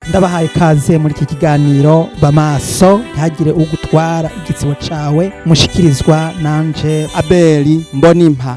Ndabahaye ikaze muri iki kiganiro Bamaso, ntihagire ugutwara igitsibo cawe, mushikirizwa nanje Abeli Mbonimpa.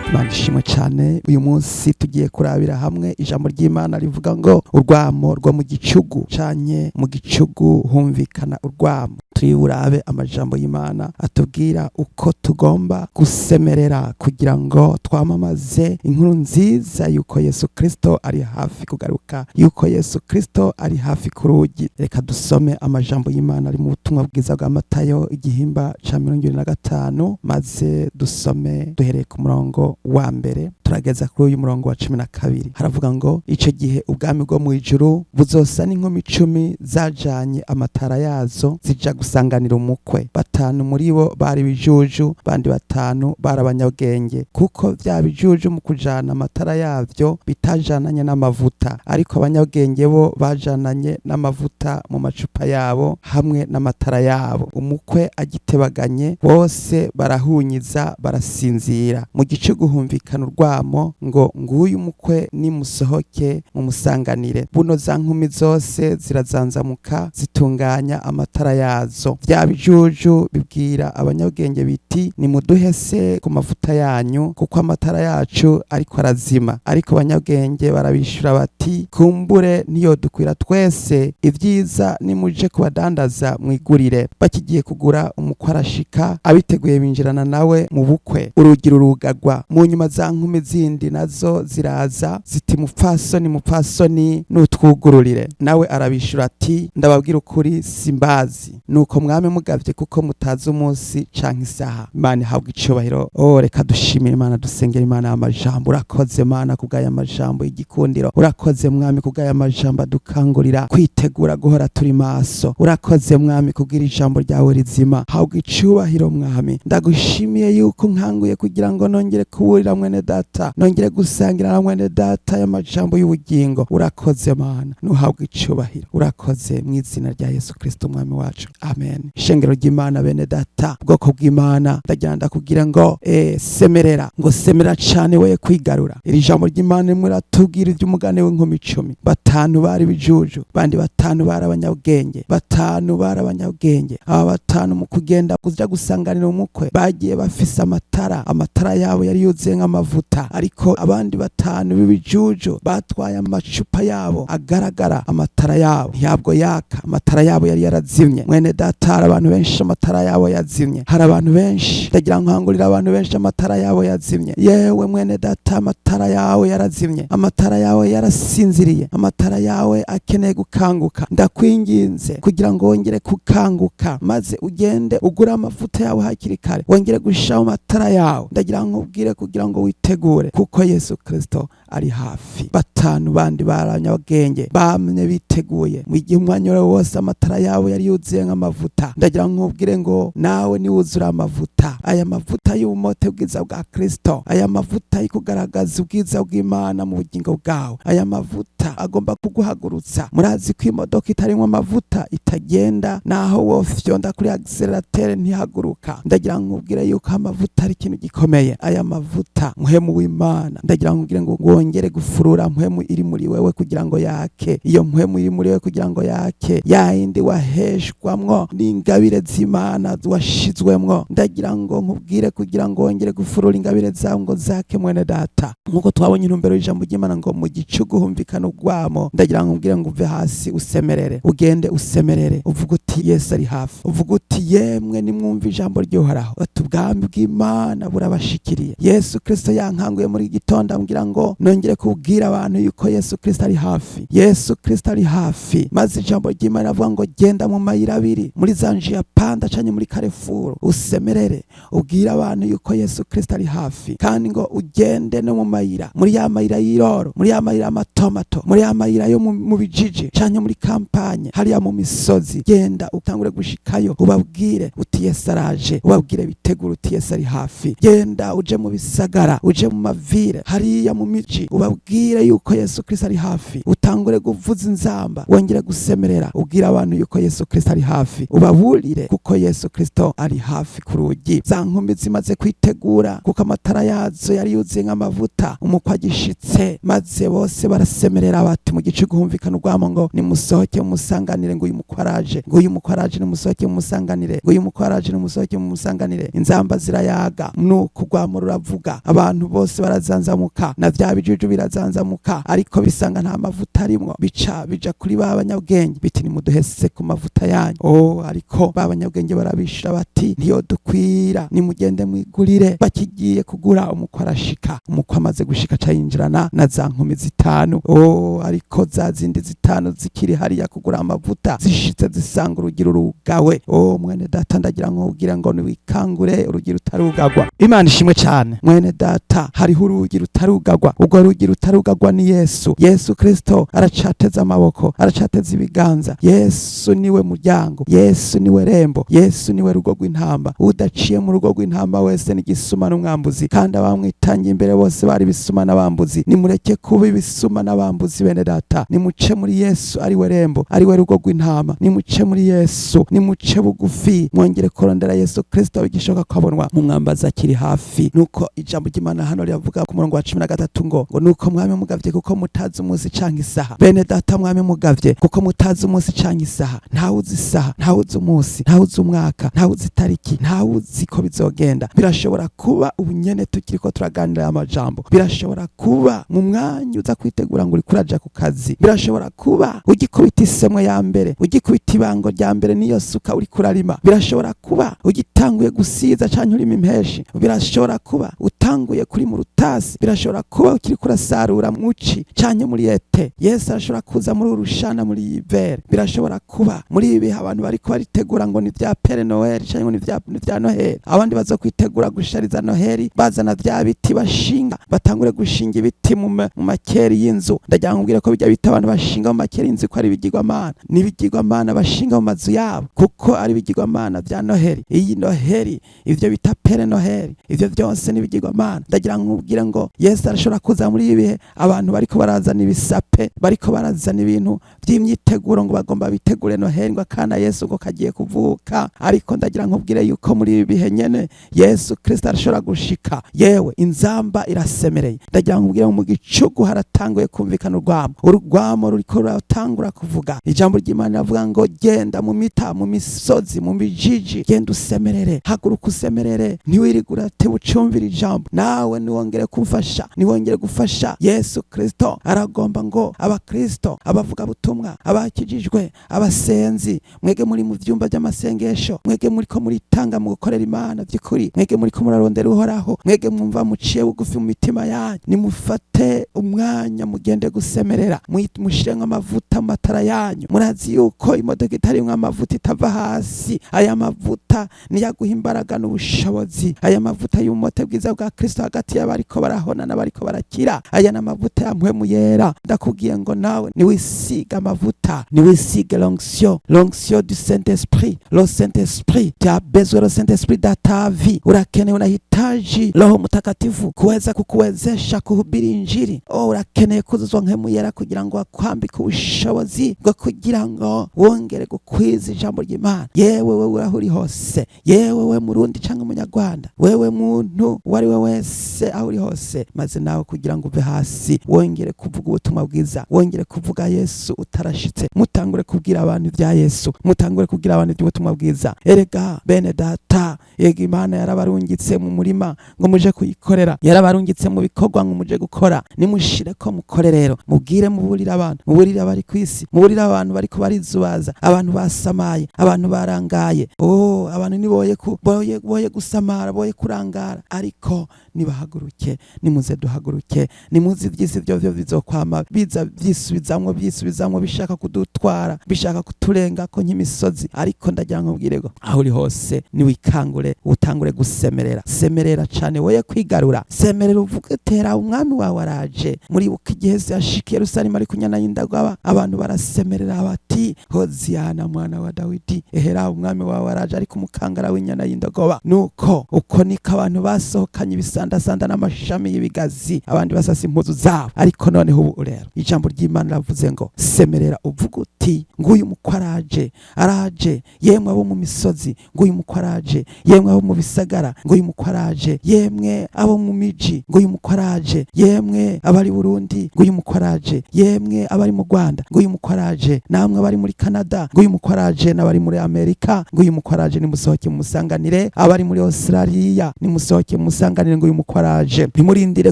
Imana ishimwe cyane. Uyu munsi tugiye kurabira hamwe ijambo ry'Imana rivuga ngo urwamo rwo mu gicugu, canke mu gicugu humvikana urwamo. Turi burabe amajambo y'Imana atubwira uko tugomba gusemerera kugira ngo twamamaze inkuru nziza yuko Yesu Kristo ari hafi kugaruka, yuko Yesu Kristo ari hafi ku rugi. Reka dusome amajambo y'Imana ari mu butumwa bwiza bwa Matayo, igihimba ca 25, maze dusome duhereye ku murongo wa mbere turageza kuri uyu murongo wa 12. Haravuga ngo: ico gihe ubwami bwo mu ijuru buzosa n'inkumi 10 zajanye amatara yazo zija gusanganira umukwe. 5 muri bo bari bijuju, bandi 5 bari abanyabwenge. Kuko vya bijuju mu kujana amatara yavyo bitajananye n'amavuta, ariko abanyabwenge bo bajananye n'amavuta mu macupa yabo hamwe n'amatara yabo. Umukwe agitebaganye, bose barahunyiza barasinzira. Mu gicugu humvikana urwamo ngo: nguyu umukwe, nimusohoke mumusanganire. Buno za nkumi zose zirazanzamuka, zitunganya amatara yazo. Vya bijuju bibwira abanyabwenge biti: nimuduhe se ku mavuta yanyu, kuko amatara yacu ariko arazima. Ariko abanyabwenge barabishura bati: kumbure niyodukwira twese, ibyiza nimuje kubadandaza mwigurire. Bakigiye kugura, umukwe arashika, abiteguye binjirana nawe mu bukwe, urugi rurugagwa. Mu nyuma za nkumi zindi nazo ziraza ziti: mupfasoni, mupfasoni, nutwugururire. Nawe arabishura ati: ndababwira ukuri, simbazi. Nuko mwame mugavye, kuko mutazi umunsi canke isaha. Imana ihabwa icubahiro. Oh, reka dushimire Imana, dusengera Imana amajambo. Urakoze Mana kubw'aya majambo y'igikundiro. Urakoze Mwami kubw'aya majambo adukangurira kwitegura guhora turi maso. Urakoze Mwami kubw'iri ijambo ryawe rizima. Habwa icubahiro Mwami. Ndagushimiye yuko nkanguye kugira ngo nongere kuburira mwene data, nongere gusangira na mwene data y'amajambo y'ubugingo. Urakoze Mana, nuhabwa icubahiro. Urakoze mu izina rya Yesu Kristo Umwami wacu, amen. Ishengero ry'Imana, bene data, ubwoko bw'Imana, ndagira ndakubwira ngo semerera, ngo semera cane we kwigarura. Iri jambo ry'Imana rimwe riratubwira iby'umugani w'inkumi 10. 5 bari bijuju, bandi 5 bari abanyabwenge. 5 bari abanyabwenge. Aba 5 mu kugenda kuja gusanganira umukwe bagiye bafise amatara, amatara yabo yari yuzuye nk'amavuta. Ariko abandi 5 b'ibijuju batwaye amacupa yabo agaragara, amatara yabo ntabwo yaka, amatara yabo yari yarazimye. Mwene data, hari abantu benshi amatara yabo yazimye. Hari abantu benshi, ndagira nkangurira abantu benshi amatara yabo yazimye. Yewe mwene data, amatara yawe yarazimye, amatara yawe yarasinziriye, amatara yawe akeneye gukanguka. Ndakwinginze kugira ngo wongere gukanguka, maze ugende ugure amavuta yawe hakiri kare, wongere gushiraho amatara yawe. Ndagira nkubwire kugira ngo witegure, kuko Yesu Kristo ari hafi. 5 bandi baranyabwenge bamye biteguye mu gihe umwanya wose amatara yabo yari yuzuye nk'amavuta. Ndagira nkubwire ngo nawe niwuzura amavuta, aya mavuta y'ubumote bwiza bwa Kristo, aya mavuta y'ikugaragaza ubwiza bw'Imana mu bugingo bwawe, aya mavuta agomba kuguhagurutsa. Murazi ko imodoka itarimwo amavuta itagenda, naho wofyonda kuri accélérateur ntihaguruka. Ndagira nkubwire yuko amavuta ari ikintu gikomeye. Aya mavuta mpwemu w'Imana, ndagira nkubwire ngo wongere gufurura mpwemu iri muri wewe kugira ngo yake. Iyo mpwemu iri muri wewe kugira ngo yake, ya yindi waheshwamwo n'ingabire z'Imana washizwemwo. Ndagira ngo nkubwire kugira ngo wongere gufurura ingabire zawe ngo zake, mwene data. Nkuko twabonye intumbero y'ijambo ry'Imana ngo mu gicugu humvikana urwamo, ndagira ngo nkubwire ngo uve hasi usemerere, ugende usemerere, uvuga uti Yesu ari hafi, uvuga uti yemwe nimwumva ijambo ry'Uhoraho, ati ubwami bw'Imana burabashikiriye. Yesu Kristo yankanguriye. Yarankanguye muri iki gitondo, ambwira ngo nongere kubwira abantu yuko Yesu Kristo ari hafi. Yesu Kristo ari hafi. Maze ijambo ry'Imana riravuga ngo genda mu mayira abiri, muri za njia panda canke muri Carrefour, usemerere ubwire abantu yuko Yesu Kristo ari hafi. Kandi ngo ugende no mu mayira, muri ya mayira y'iroro, muri ya mayira y'amatomato, muri ya mayira yo mu bijiji canke muri campagne, hariya mu misozi. Genda utangure gushikayo, ubabwire uti Yesu araje, ubabwire bitegure uti Yesu ari hafi. Genda uje mu bisagara, uje mu ma villes, hariya mu miji, ubabwire yuko Yesu Kristo ari hafi. Utangure kuvuza inzamba, wongere gusemerera, ubwire abantu yuko Yesu Kristo ari hafi, ubaburire kuko Yesu Kristo ari hafi ku rugi. Za nkumi zimaze kwitegura, kuko amatara yazo yari yuzuye nk'amavuta, umukwe agishitse, maze bose barasemerera bati mu gicuku humvikana urwamo ngo nimusohoke mumusanganire, ngo uyu mukwe araje, ngo uyu mukwe araje, nimusohoke mumusanganire, ngo uyu mukwe araje, nimusohoke mumusanganire. Inzamba zirayaga, nuko urwamo ruravuga, abantu bose barazanzamuka, na vya bijuju birazanzamuka, ariko bisanga nta mavuta arimwo. Bica bija kuri ba banyabwenge biti nimuduhese ku mavuta yanyu. Oh, ariko ba banyabwenge barabishira bati ntiyo dukwira, nimugende mwigurire. Bakigiye kugura, umukwe arashika. Umukwe amaze gushika, aca yinjirana na za nkumi zitanu. Oh, ariko za zindi zitanu zikiri hariya kugura amavuta, zishitse zisanga urugi rurugawe. Oh, mwene data, ndagira ngo ubwire ngo niwikangure, urugi rutarugagwa. Imana ishimwe cyane. Mwene data, hariho urugi rutarugagwa. Urwo rugi rutarugagwa ni Yesu. Yesu Kristo aracateza amaboko, aracateza ibiganza. Yesu niwe muryango, Yesu niwe rembo, Yesu niwe rugo rw'intamba. Udaciye mu rugo rw'intamba wese ni igisuma n'umwambuzi, kandi abamwitangiye imbere bose bari ibisuma n'abambuzi. Nimureke kuba ibisuma n'abambuzi, bene data. Nimuce muri Yesu, ari we rembo, ari we rugo rw'intama. Nimuce muri Yesu, nimuce bugufi, mwongere kurondera Yesu Kristo bigishoboka ko abonwa, mumwambaza akiri hafi. Nuko ijambo ry'Imana hano riravuga ku murongo wa 13 ngo nuko mwami mugavye, kuko mutazi umunsi canke isaha. Bene data, mwami mugavye, kuko mutazi umunsi canke isaha. Ntawuzi isaha, ntawuzi umunsi, ntawuzi umwaka, ntawuzi itariki, ntawuzi ko bizogenda. Birashobora kuba ubu nyene tukiriko turaganira aya majambo, birashobora kuba mu mwanya uza kwitegura ngo uriko uraja ku kazi, birashobora kuba ugikubita isemwe ya mbere, ugikubita ibango rya mbere niyo suka uriko urarima, birashobora kuba ugitanguye gusiza canke urima impeshi, birashobora kuba utanguye kuri mu rutasi, birashobora kuba ukiriko urasarura muci canke muri été. Yesu arashobora kuza muri urushana, muri hiver. Birashobora kuba muri ibi bihe abantu bariko baritegura ngo ni vya Père Noël canke ngo ni vya Noheli. Abandi baza kwitegura gushariza Noheli, bazana vya biti bashinga, batangure gushinga ibiti mu makeri y'inzu. Ndagira ngo mbwire ko bijya bita abantu bashinga mu makeri y'inzu ko ari ibigirwamana. Ni ibigirwamana bashinga mu mazu yabo, kuko ari ibigirwamana vya Noheli. Iyi Noheli, ivyo bita Père Noël, ivyo vyose ni ibigirwamana. Ndagira ngo ubwire ngo Yesu arashobora kuza muri ibi bihe abantu bariko barazana ibisape, bariko barazana ibintu vy'imyiteguro ngo bagomba bitegure Noheli, ngo akana Yesu ngo kagiye kuvuka. Ariko ndagira nkubwire yuko muri ibi bihe nyene Yesu Kristo arashobora gushika. Yewe, inzamba irasemereye. Ndagira nkubwire ngo mu gicugu haratanguye kumvikana urwamo, urwamo ruriko ruratangura kuvuga. Ijambo ry'Imana riravuga ngo genda mu mita, mu misozi, mu mijiji, genda usemerere, haguruka usemerere, ntiwirigure urateba ucumvira ijambo. Nawe niwongere kumfasha, niwongere gufasha. Yesu Kristo aragomba ngo abakristo, abavugabutumwa, abakijijwe, abasenzi, mwege muri mu vyumba by'amasengesho, mwege muriko muritanga mu gukorera Imana by'ukuri, mwege muriko murarondera Uhoraho, mwege mwumva muciye bugufi mu mitima yanyu, nimufate umwanya mugende gusemerera, mushiremwo amavuta mu matara yanyu. Murazi yuko imodoka itarimwo amavuta itava hasi. Aya mavuta niyo aguha imbaraga n'ubushobozi. Aya mavuta y'ubumote bwiza bwa Kristo hagati y'abariko barahona n'abariko barakira, aya ni amavuta ya Mpwemu Yera. Ndakubwiye ngo nawe niwisiga amavuta, niwisige l'onction, l'onction du Saint Esprit. Le Saint Esprit, tu as besoin le Saint Esprit dans ta vie. Urakeneye, unahitaji Roho Mtakatifu kuweza kukuwezesha kuhubiri Injili. Oh, urakeneye kuzuzwa Mpwemu Yera kugira ngo akwambike ubushobozi bwo kugira ngo wongere gukwiza ijambo ry'Imana. Yewe wewe aho uri hose, yewe we Murundi canke Umunyarwanda, wewe muntu uwo ari we wese aho uri hose, maze nawe kugira ngo uve hasi wongere kuvuga ubutumwa bwiza, wongere kuvuga Yesu utarashitse. Mutangure kubwira abantu ibya Yesu, mutangure kubwira abantu iby'ubutumwa bwiza. Erega bene data, yega Imana yarabarungitse mu murima ngo muje kuyikorera, yarabarungitse mu bikorwa ngo muje gukora. Nimushire ko mukore rero, mubwire, muburire abantu, muburire abari ku isi, muburire abantu bariko barizubaza, abantu basamaye, abantu barangaye. Oh, abantu niboye ku boye, boye gusamara, boye kurangara, ariko nibahaguruke. duhaguruke, nimuze duhaguruke. Nimuze, ivy'isi vyo bizokwama biza vyisubizamwo, vyisubizamwo, bishaka kudutwara, bishaka kuturengako nk'imisozi. Ariko ndagira ngo mbwire ngo aho uri hose niwikangure, utangure gusemerera. Semerera cane, woye kwigarura. Semerera uvuge, tera, umwami wawe araje. Muribuka igihe Yesu yashika i Yerusalemu ari kunyana y'indagaba, abantu barasemerera bati: "Hoziyana mwana wa Dawidi, ehera, umwami wawe araje ari ku mukangara w'inyana y'indogoba." Nuko uko niko abantu basohokanye ibisandasanda n'amashami y'ibigazi, abandi basasa impuzu zabo. Ariko noneho ubu rero ijambo ry'Imana riravuze ngo: "Semerera uvuge uti: nguyu mukwe araje, araje. Yemwe abo mu misozi, nguyu mukwe araje. Yemwe abo mu bisagara, nguyu mukwe araje. Yemwe abo mu miji, nguyu mukwe araje. Yemwe abari Burundi, nguyu mukwe araje. Yemwe abari mu Rwanda, nguyu mukwe araje. Namwe abari muri Canada, nguyu mukwe araje. N'abari muri Amerika, nguyu mukwe araje. Nimusohoke mumusanganire. Abari muri Australia, nimusohoke mumusanganire, nguyu mukwe araje." Ntimurindire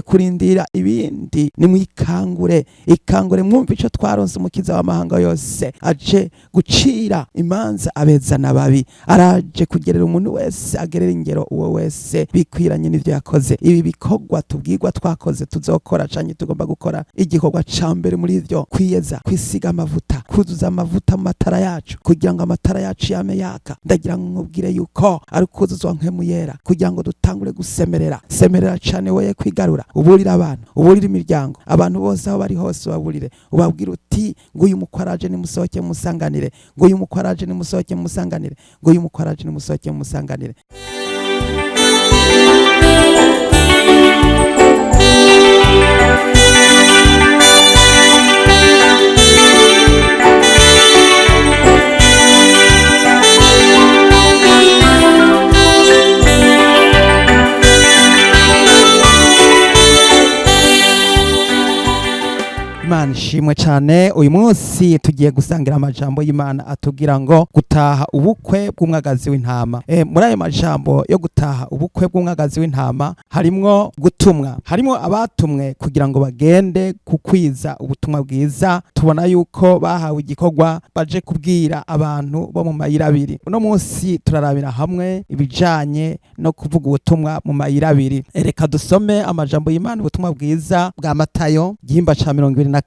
kurindira ibindi, nimwikangure. Ikangure mwumve ico twaronse: umukiza w'amahanga yose aje gucira imanza abeza n'ababi. Araje kugerera umuntu wese, agerera ingero uwo wese bikwiranye n'ivyo yakoze. Ibi bikorwa tubwirwa twakoze, tuzokora canke tugomba gukora, igikorwa ca mbere muri ivyo kwiyeza, kwisiga amavuta, kuzuza amavuta mu matara yacu kugira ngo amatara yacu yame yaka. Ndagira ngo nkubwire yuko ari ukuzuzwa Mpwemu Yera kugira ngo dutangure gusemerera. Semerera cane, woye kwigarura. Uburire abantu, uburire imiryango, abantu bose aho bari hose ubaburire, ubabwire uti: "Nguyu mukwe araje, nimusohoke musanganire. Nguyu mukwe araje, nimusohoke musanganire. Nguyu mukwe araje, nimusohoke musanganire." Imana ishimwe cyane. Uyu munsi tugiye gusangira amajambo y'Imana atubwira ngo gutaha ubukwe bw'umwagazi w'intama. Muri ayo majambo yo gutaha ubukwe bw'umwagazi w'intama harimwo gutumwa, harimwo abatumwe kugira ngo bagende kukwiza ubutumwa bwiza. Tubona yuko bahawe igikorwa, baje kubwira abantu bo mu mayira abiri. Uno munsi turarabira hamwe ibijanye no kuvuga ubutumwa mu mayira abiri. Reka dusome amajambo y'Imana, ubutumwa bwiza bwa Matayo, igihimba ca 22,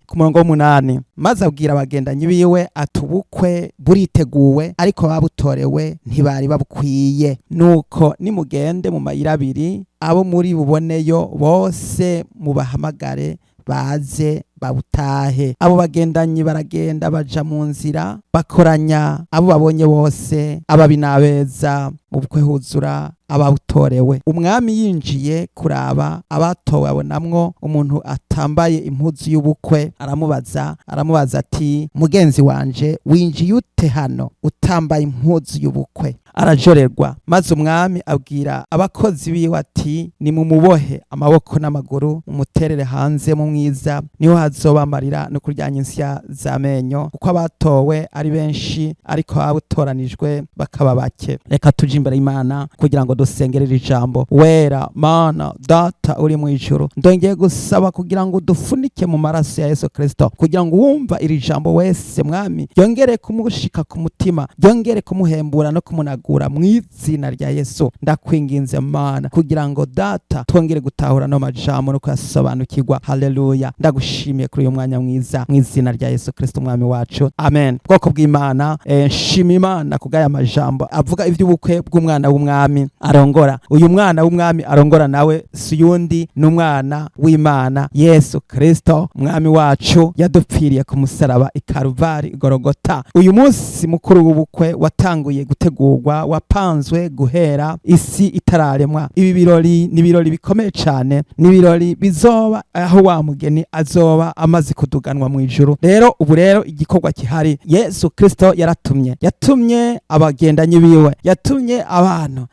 ku murongo w'8. Maze abwira abagendanyi biwe ati: "Ubukwe buriteguwe, ariko babutorewe ntibari babukwiye. Nuko nimugende mu mayira abiri, abo muri buboneyo bose mubahamagare baze babutahe." Abo bagendanyi baragenda, baja mu nzira, bakoranya abo babonye bose, ababi n'abeza. Mu bukwe huzura ababutorewe. Umwami yinjiye kuraba abatowe, abonamwo umuntu atambaye impuzu y'ubukwe. Aramubaza ati: "Mugenzi wanje, winjiye ute hano utambaye impuzu y'ubukwe?" Arajorerwa. Maze umwami abwira abakozi biwe ati: "Nimumubohe amaboko n'amaguru, mumuterere hanze mu mwiza, niho hazoba amarira no kuryanya insya z'amenyo, kuko abatowe ari benshi, ariko ababutoranijwe bakaba bake." Reka tuje imbere y'Imana kugira ngo dusengerere ijambo. Wera Mana Data uri mu ijuru, ndongeye gusaba kugira ngo udufunike mu maraso ya Yesu Kristo, kugira ngo uwumva iri jambo wese, Mwami, ryongere kumushika ku mutima, ryongere kumuhembura no kumunagura mu izina rya Yesu. Ndakwinginze Mana, kugira ngo Data twongere gutahura no majambo no kuyasobanukirwa. Haleluya! Ndagushimiye kuri uyu mwanya mwiza, mu izina rya Yesu Kristo umwami wacu, amen. Bwoko bw'Imana, nshima Imana kubw'aya majambo avuga iby'ubukwe bw'umwana w'umwami arongora. Uyu mwana w'umwami arongora nawe si yundi, ni umwana w'Imana Yesu Kristo umwami wacu, yadupfiriye ku musaraba i Karuvari, Gorogota. Uyu munsi mukuru w'ubukwe watanguye gutegurwa, wapanzwe guhera isi itararemwa. Ibi birori ni ibirori bikomeye cyane, ni ibirori bizoba aho wa mugeni azoba amaze kuduganwa mu ijuru. Rero ubu rero igikorwa gihari, Yesu Kristo yaratumye, yatumye abagendanyi biwe, yatumye abantu,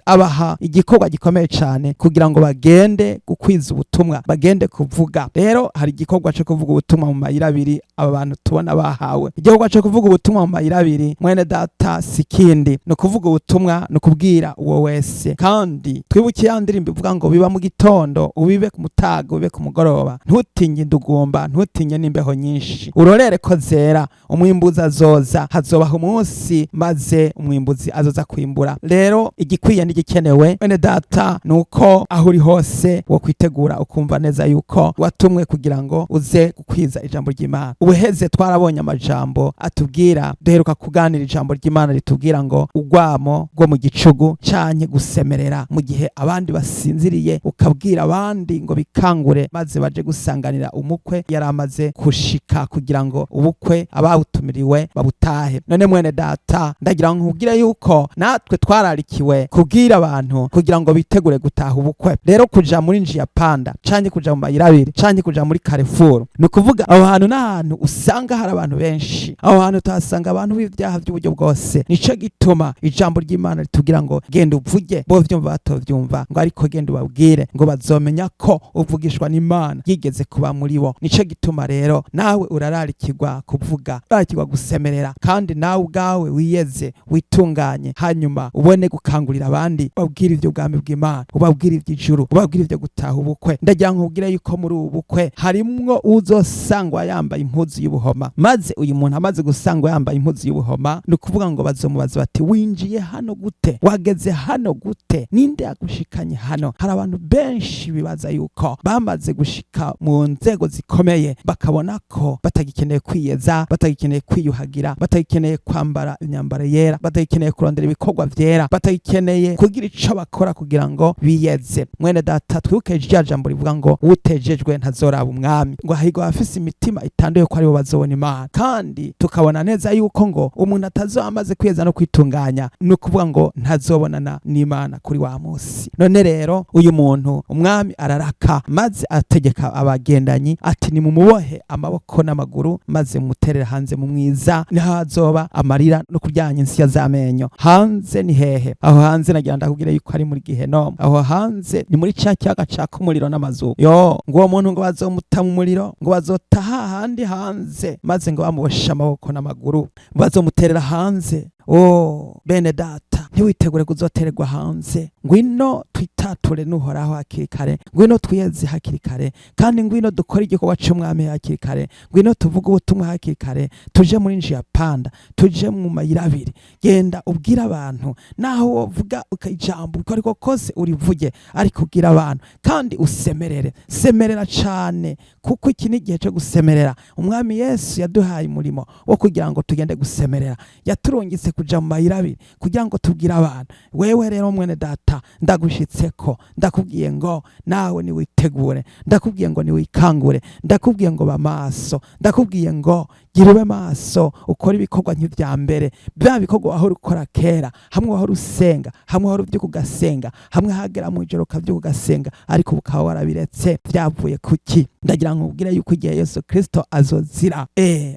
abaha igikorwa gikomeye cyane kugira ngo bagende gukwiza ubutumwa, bagende kuvuga. Rero hari igikorwa cyo kuvuga ubutumwa mu mayira abiri aba bantu tubona bahawe. Igikorwa cyo kuvuga ubutumwa mu mayira abiri, mwene data, si kindi, ni ukuvuga ubutumwa, ni ukubwira uwo wese. Kandi twibuke ya ndirimbo ivuga ngo: "Biba mu gitondo, ubibe ku mutaga, ubibe ku mugoroba, ntutinye indugumba, ntutinye n'imbeho nyinshi, urorere ko zera, umwimbuzi azoza." Hazobaho umunsi maze umwimbuzi azoza kwimbura. Rero igikwiye Igikwiye n'igikenewe, mwene data, nuko aho uri hose wo kwitegura, ukumva neza yuko watumwe kugira ngo uze gukwiza ijambo ry'Imana. Ubuheze twarabonye amajambo atubwira, duheruka kuganira ijambo ry'Imana ritubwira ngo urwamo rwo mu gicugu canke gusemerera mu gihe abandi basinziriye, ukabwira abandi ngo bikangure maze baje gusanganira umukwe yari amaze kushika, kugira ngo ubukwe ababutumiriwe babutahe. None mwene data, ndagira ngo nkubwire yuko natwe twararikiwe kubwira abantu kugira ngo bitegure gutaha ubukwe. Rero kuja muri njia panda canke kuja mu mayira abiri canke kuja muri Carrefour, ni ukuvuga aho hantu n'ahantu usanga hari abantu benshi. Aho hantu tuhasanga abantu b'ibyaha by'uburyo bwose. Nico gituma ijambo ry'Imana ritubwira ngo genda uvuge, bo vyumva batovyumva, ngo ariko genda ubabwire, ngo bazomenya ko uvugishwa n'Imana yigeze kuba muri bo. Nico gituma rero nawe urararikirwa kuvuga, urararikirwa gusemerera, kandi nawe ubwawe wiyeze, witunganye, hanyuma ubone gukangurira abandi, ubabwire ivy'ubwami bw'Imana, ubabwire ivy'ijuru, ubabwire ivyo gutaha ubukwe. Ndagira ngo nkubwire yuko muri ubu bukwe harimwo uzosangwa yambaye impuzu y'ubuhoma. Maze uyu muntu amaze gusangwa yambaye impuzu y'ubuhoma, ni ukuvuga ngo bazomubaza bati: "Winjiye hano gute? Wageze hano gute? Ninde yagushikanye hano?" Hari abantu benshi bibaza yuko bamaze gushika mu nzego zikomeye, bakabona ko batagikeneye kwiyeza, batagikeneye kwiyuhagira, batagikeneye kwambara imyambaro yera, batagikeneye kurondera ibikorwa vyera, batagikeneye kugira ico bakora kugira ngo biyeze. Mwene data, twibuke rya jambo rivuga ngo utejejwe ntazoraba umwami, ngo hahirwa abafise imitima itanduye ko aribo bazobona Imana. Kandi tukabona neza yuko ngo umuntu atazoba amaze kwiyeza no kwitunganya, ni ukuvuga ngo ntazobonana n'Imana kuri wa musi. None rero uyu muntu, umwami araraka maze ategeka abagendanyi ati: "Nimumubohe amaboko n'amaguru maze muterere hanze mu mwiza, niho hazoba amarira no kuryanya insya z'amenyo." Hanze ni hehe? Aho hanze nagira ndakubwira yuko ari muri Gihenomu. Aho hanze ni muri ca kiyaga caka umuriro n'amazuku. Yo, ngo uwo muntu ngo bazomuta mu muriro, ngo bazotaha handi hanze, maze ngo bamuboshe amaboko n'amaguru, bazomuterera hanze. Oh, bene data, ntiwitegure kuzotererwa hanze. Ngwino twitature n'Uhoraho hakiri kare, ngwino twiyeze hakiri kare, kandi ngwino dukore igikorwa c'umwami hakiri kare, ngwino tuvuge ubutumwa hakiri kare, tuje muri njia panda, tuje mu mayira abiri. Genda ubwire abantu, naho wovuga ijambo uko ariko kose urivuge, ariko ubwire abantu kandi usemerere. Semerera cane, kuko iki ni igihe cyo gusemerera. Umwami Yesu yaduhaye umurimo wo kugira ngo tugende gusemerera, yaturungitse kuja mu mayira abiri kugira ngo tubwire abantu. Wewe rero mwene data, ndagushitseko, ndakubwiye ngo nawe niwitegure, ndakubwiye ngo niwikangure, ndakubwiye ngo ba maso, ndakubwiye ngo gira ube maso, ukore ibikorwa nk'ivya mbere, bya bikorwa wahora ukora kera, hamwe wahora usenga, hamwe wahora uvyuka ugasenga, hamwe hagera mu ijoro ukavyuka ugasenga, ariko ubu ukaba warabiretse. Vyavuye kuki? Ndagira ngo nkubwire yuko igihe Yesu Kristo azozira,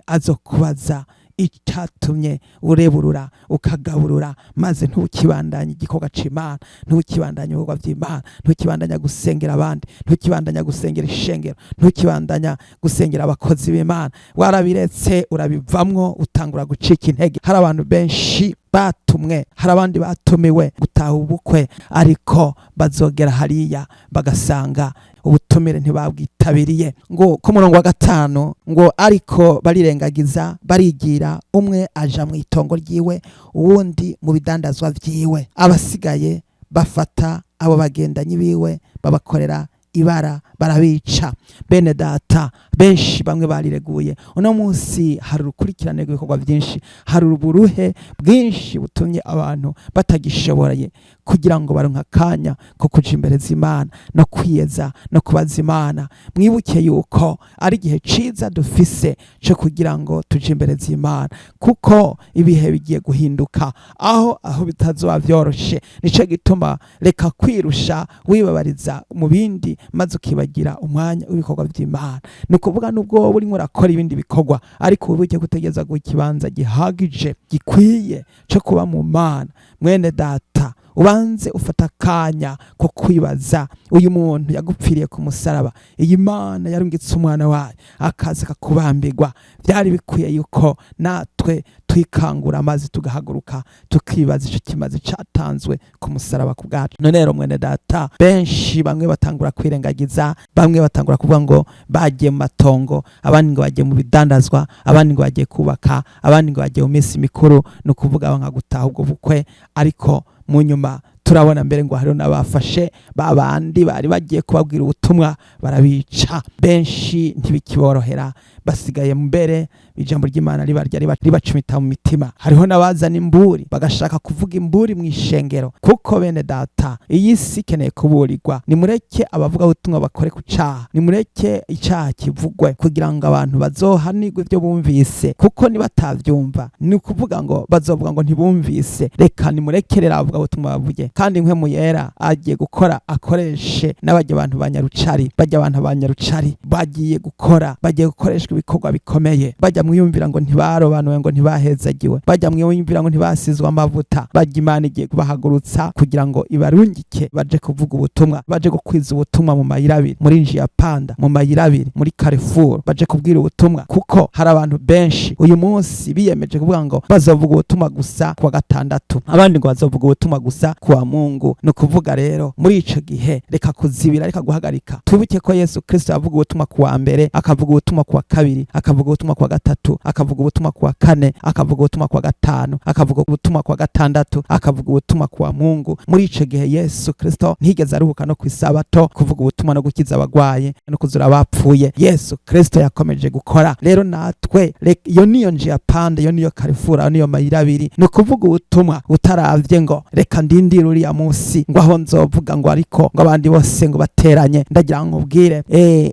azokubaza icatumye ureburura, ukagaburura, maze ntukibandanye igikorwa c'Imana, ntukibandanye ibikorwa vy'Imana, ntukibandanya gusengera abandi, ntukibandanya gusengera ishengero, ntukibandanya gusengera abakozi b'Imana. Warabiretse, urabivamwo, utangura gucika intege. Hari abantu benshi batumwe, hari abandi batumiwe gutaha ubukwe, ariko bazogera hariya bagasanga ubutumire ntibabwitabiriye. Ngo ku murongo wa 5 ngo: "Ariko barirengagiza, barigira, umwe aja mu itongo ryiwe, uwundi mu bidandazwa vyiwe. Abasigaye bafata abo bagendanyi biwe, babakorera ibara, barabica." Bene data, benshi bamwe barireguye. Uno munsi hari urukurikirane rw'ibikorwa byinshi, hari uburuhe bwinshi butumye abantu batagishoboye kugira ngo baronke akanya ko kuja imbere z'Imana no kwiyeza no kubaza Imana. Mwibuke yuko ari igihe ciza dufise co kugira ngo tuje imbere z'Imana, kuko ibihe bigiye guhinduka aho bitazoba vyoroshe. Nico gituma reka kwirusha wibabariza mu bindi, maze ukibagira umwanya w'ibikorwa vy'Imana. Ni ukuvuga nubwo wowe urimo urakora ibindi bikorwa, ariko uba ugiye gutegereza guha ikibanza gihagije, gikwiye co kuba mu Mana. Mwene data, ubanze ufata akanya ko kwibaza uyu muntu yagupfiriye ku musaraba, iyi Mana yarungitse umwana wayo akaza akakubambirwa. Byari bikwiye yuko natwe twikangura maze tugahaguruka, tukibaza ico kimazi catanzwe ku musaraba ku bwacu. None rero mwene data, benshi bamwe batangura kwirengagiza, bamwe batangura kuvuga ngo bagiye mu matongo, abandi ngo bagiye mu bidandazwa, abandi ngo bagiye kubaka, abandi ngo bagiye mu minsi mikuru, ni ukuvuga nka gutaha ubwo bukwe. Ariko mu nyuma Turabona mbere ngo hariho n'abafashe babandi bari bagiye kubabwira ubutumwa barabica. Benshi ntibikiborohera, basigaye mbere ijambo ry'Imana ribarya ribacumita mu mitima. Hariho n'abazana imburi bagashaka kuvuga imburi mu ishengero, kuko bene data iyi si ikeneye kuburirwa. Nimureke abavuga ubutumwa bakore ku caha, nimureke icaha kivugwe kugira ngo abantu bazohanirwe ibyo bumvise, kuko nibatavyumva ni ukuvuga ngo bazovuga ngo ntibumvise. Reka nimurekerera abavuga ubutumwa bavuge, kandi Mpwemu Yera agiye gukora akoreshe n'abajya abantu banyarucari, bajya abantu banyarucari bagiye gukora, bagiye gukoreshwa ibikorwa bikomeye. Bajya mwiyumvira ngo ntibarobanuwe, ngo ntibahezagiwe, bajya mwiyumvira ngo ntibasizwe amavuta, bajya Imana igiye kubahagurutsa kugira ngo ibarungike baje kuvuga ubutumwa, baje gukwiza ubutumwa mu mayira abiri, muri njia panda, mu mayira abiri, muri Carrefour, baje kubwira ubutumwa, kuko hari abantu benshi uyu munsi biyemeje kuvuga ngo bazovuga ubutumwa gusa kuwa gatandatu, abandi ngo bazovuga ubutumwa gusa kuwa Mungu. Ni ukuvuga rero muri ico gihe reka kuzibira, reka guhagarika. Tubuke ko Yesu Kristo yavuga ubutumwa kuwa mbere, akavuga ubutumwa kuwa kabiri, akavuga ubutumwa kuwa gatatu, akavuga ubutumwa kuwa kane, akavuga ubutumwa kuwa gatanu, akavuga ubutumwa kuwa gatandatu, akavuga ubutumwa kuwa Mungu. Muri ico gihe Yesu Kristo ntigeze aruhuka no kw'isabato kuvuga ubutumwa no gukiza abagwaye no kuzura abapfuye. Yesu Kristo yakomeje gukora. Rero natwe iyo niyo njia panda, iyo niyo Carrefour, ayo niyo mayira abiri, ni ukuvuga ubutumwa utaravye ngo reka ndindire uriya munsi ngo aho nzovuga ngo ariko ngo abandi bose ngo bateranye. Ndagira ngo nkubwire,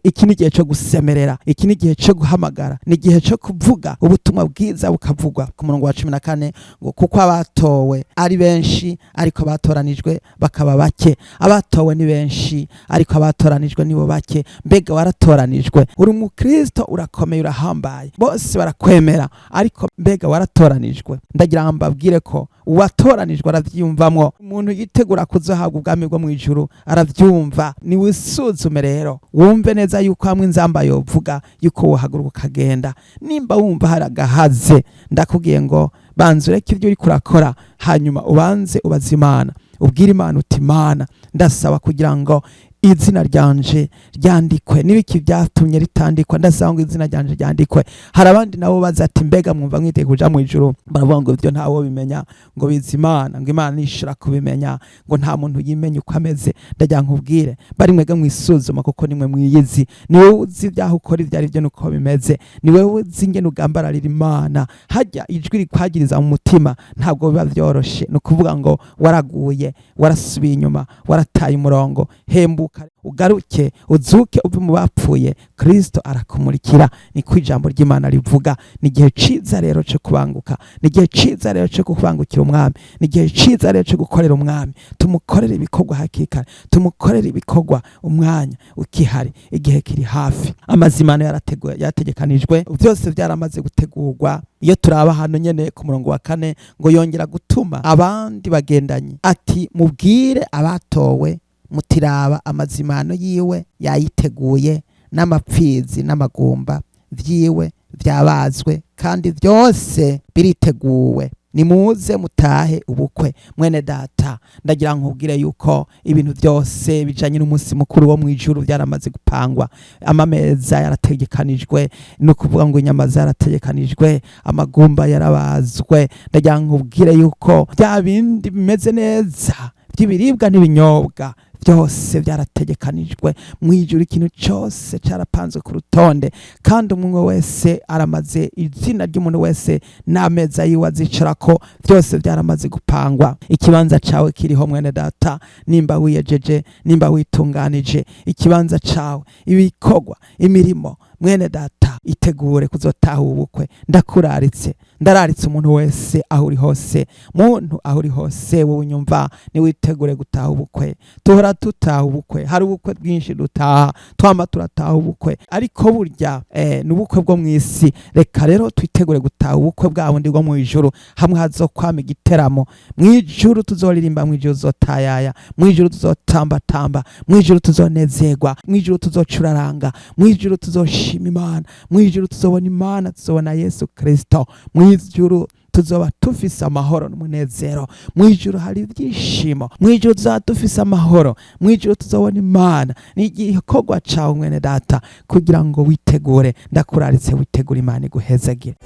iki ni igihe cyo gusemerera, iki ni igihe cyo guhamagara, ni igihe cyo kuvuga ubutumwa bwiza bukavugwa. Ku murongo wa 14 ngo kuko abatowe ari benshi ariko abatoranijwe bakaba bake. Abatowe ni benshi ariko abatoranijwe nibo bake. Mbega waratoranijwe? Uri umukristo, urakomeye, urahambaye, bose barakwemera, ariko mbega waratoranijwe? Ndagira ngo mbabwire ko uwatoranijwe aravyiyumvamwo. Umuntu yitegura kuzohabwa ubwami bwo mu ijuru aravyumva. Niwisuzume rero wumve neza yuko hamwe inzamba yovuga yuko wohaguruka ukagenda. Nimba wumva hari agahaze, ndakubwiye ngo banza ureke ibyo uriko urakora, hanyuma ubanze ubaze Imana, ubwire Imana uti: "Imana, ndasaba kugira ngo izina ryanje ryandikwe. N'ibiki byatumye ritandikwa? Ndasaba ngo izina ryanje ryandikwe." Hari abandi nabo baza ati: "Mbega mwumva mwiteye kuja mu ijuru?" Baravuga ngo ibyo ntawo bimenya, ngo bizi Imana, ngo Imana nishobora kubimenya, ngo nta muntu yimenya uko ameze. Ndagira nkubwire bari mwebwe mwisuzuma, kuko nimwe mwiyizi. Ni wowe uzi ibyaho ukora ibyo ari byo nuko bimeze, ni wowe uzi ingene ugambararira Imana. Hajya ijwi rikwagiriza mu mutima, ntabwo biba vyoroshe. Ni ukuvuga ngo waraguye, warasubiye inyuma, warataye umurongo. Hembuka, ugaruke, uzuke uve mu bapfuye, Kristo arakumurikira. Niko ijambo ry'Imana rivuga. Ni igihe ciza rero cyo kubanguka, ni igihe ciza rero cyo kubangukira umwami, ni igihe ciza rero cyo gukorera umwami. Tumukorere ibikorwa hakiri kare, tumukorere ibikorwa umwanya ukihari, igihe kiri hafi. Amazimano yarateguwe, yategekanijwe, byose byaramaze gutegurwa. Iyo turaba hano nyene ku murongo wa 4 ngo yongera gutuma abandi bagendanyi ati: "Mubwire abatowe mutiraba amazimano yiwe yayiteguye, n'amapfizi n'amagumba vyiwe vyabazwe, kandi byose biriteguwe. Nimuze mutahe ubukwe." Mwene data, ndagira nkubwire yuko ibintu byose bijanye n'umunsi mukuru wo mu ijuru byaramaze gupangwa. Amameza yarategekanijwe, ni ukuvuga ngo inyama zarategekanijwe, amagumba yarabazwe. Ndagira nkubwire yuko bya bindi bimeze neza by'ibiribwa n'ibinyobwa byose byarategekanijwe mu ijuru. Ikintu cyose cyarapanzwe ku rutonde, kandi umwe wese aramaze izina ry'umuntu wese n'ameza yiwe azicarako, byose byaramaze gupangwa. Ikibanza cawe kiriho, mwene data, nimba wiyejeje, nimba witunganije, ikibanza cawe, ibikorwa, imirimo. Mwene data, itegure kuzotaha ubukwe. Ndakuraritse, ndararitse umuntu wese aho uri hose, muntu aho uri hose wowe unyumva, niwitegure gutaha ubukwe. Tuhora tutaha ubukwe, hari ubukwe bwinshi dutaha, twama turataha ubukwe, ariko burya ni ubukwe bwo mw'isi. Reka rero twitegure gutaha ubukwe bwa bundi bwo mu ijuru, hamwe hazokwama igiteramo. Mw'ijuru tuzoririmba, mw'ijuru tuzotayaya, mw'ijuru tuzotambatamba, mw'ijuru tuzonezerwa, mw'ijuru tuzocuraranga, mw'ijuru tuzoshima Imana, mw'ijuru tuzobona Imana, tuzobona Yesu Kristo, mw'ijuru tuzoba tufise amahoro n'umunezero, mw'ijuru hari ibyishimo, mw'ijuru tuzaba dufise amahoro, mw'ijuru tuzobona Imana. Ni igikorwa cawe, mwene data, kugira ngo witegure. Ndakuraritse witegure, Imana iguhezagire.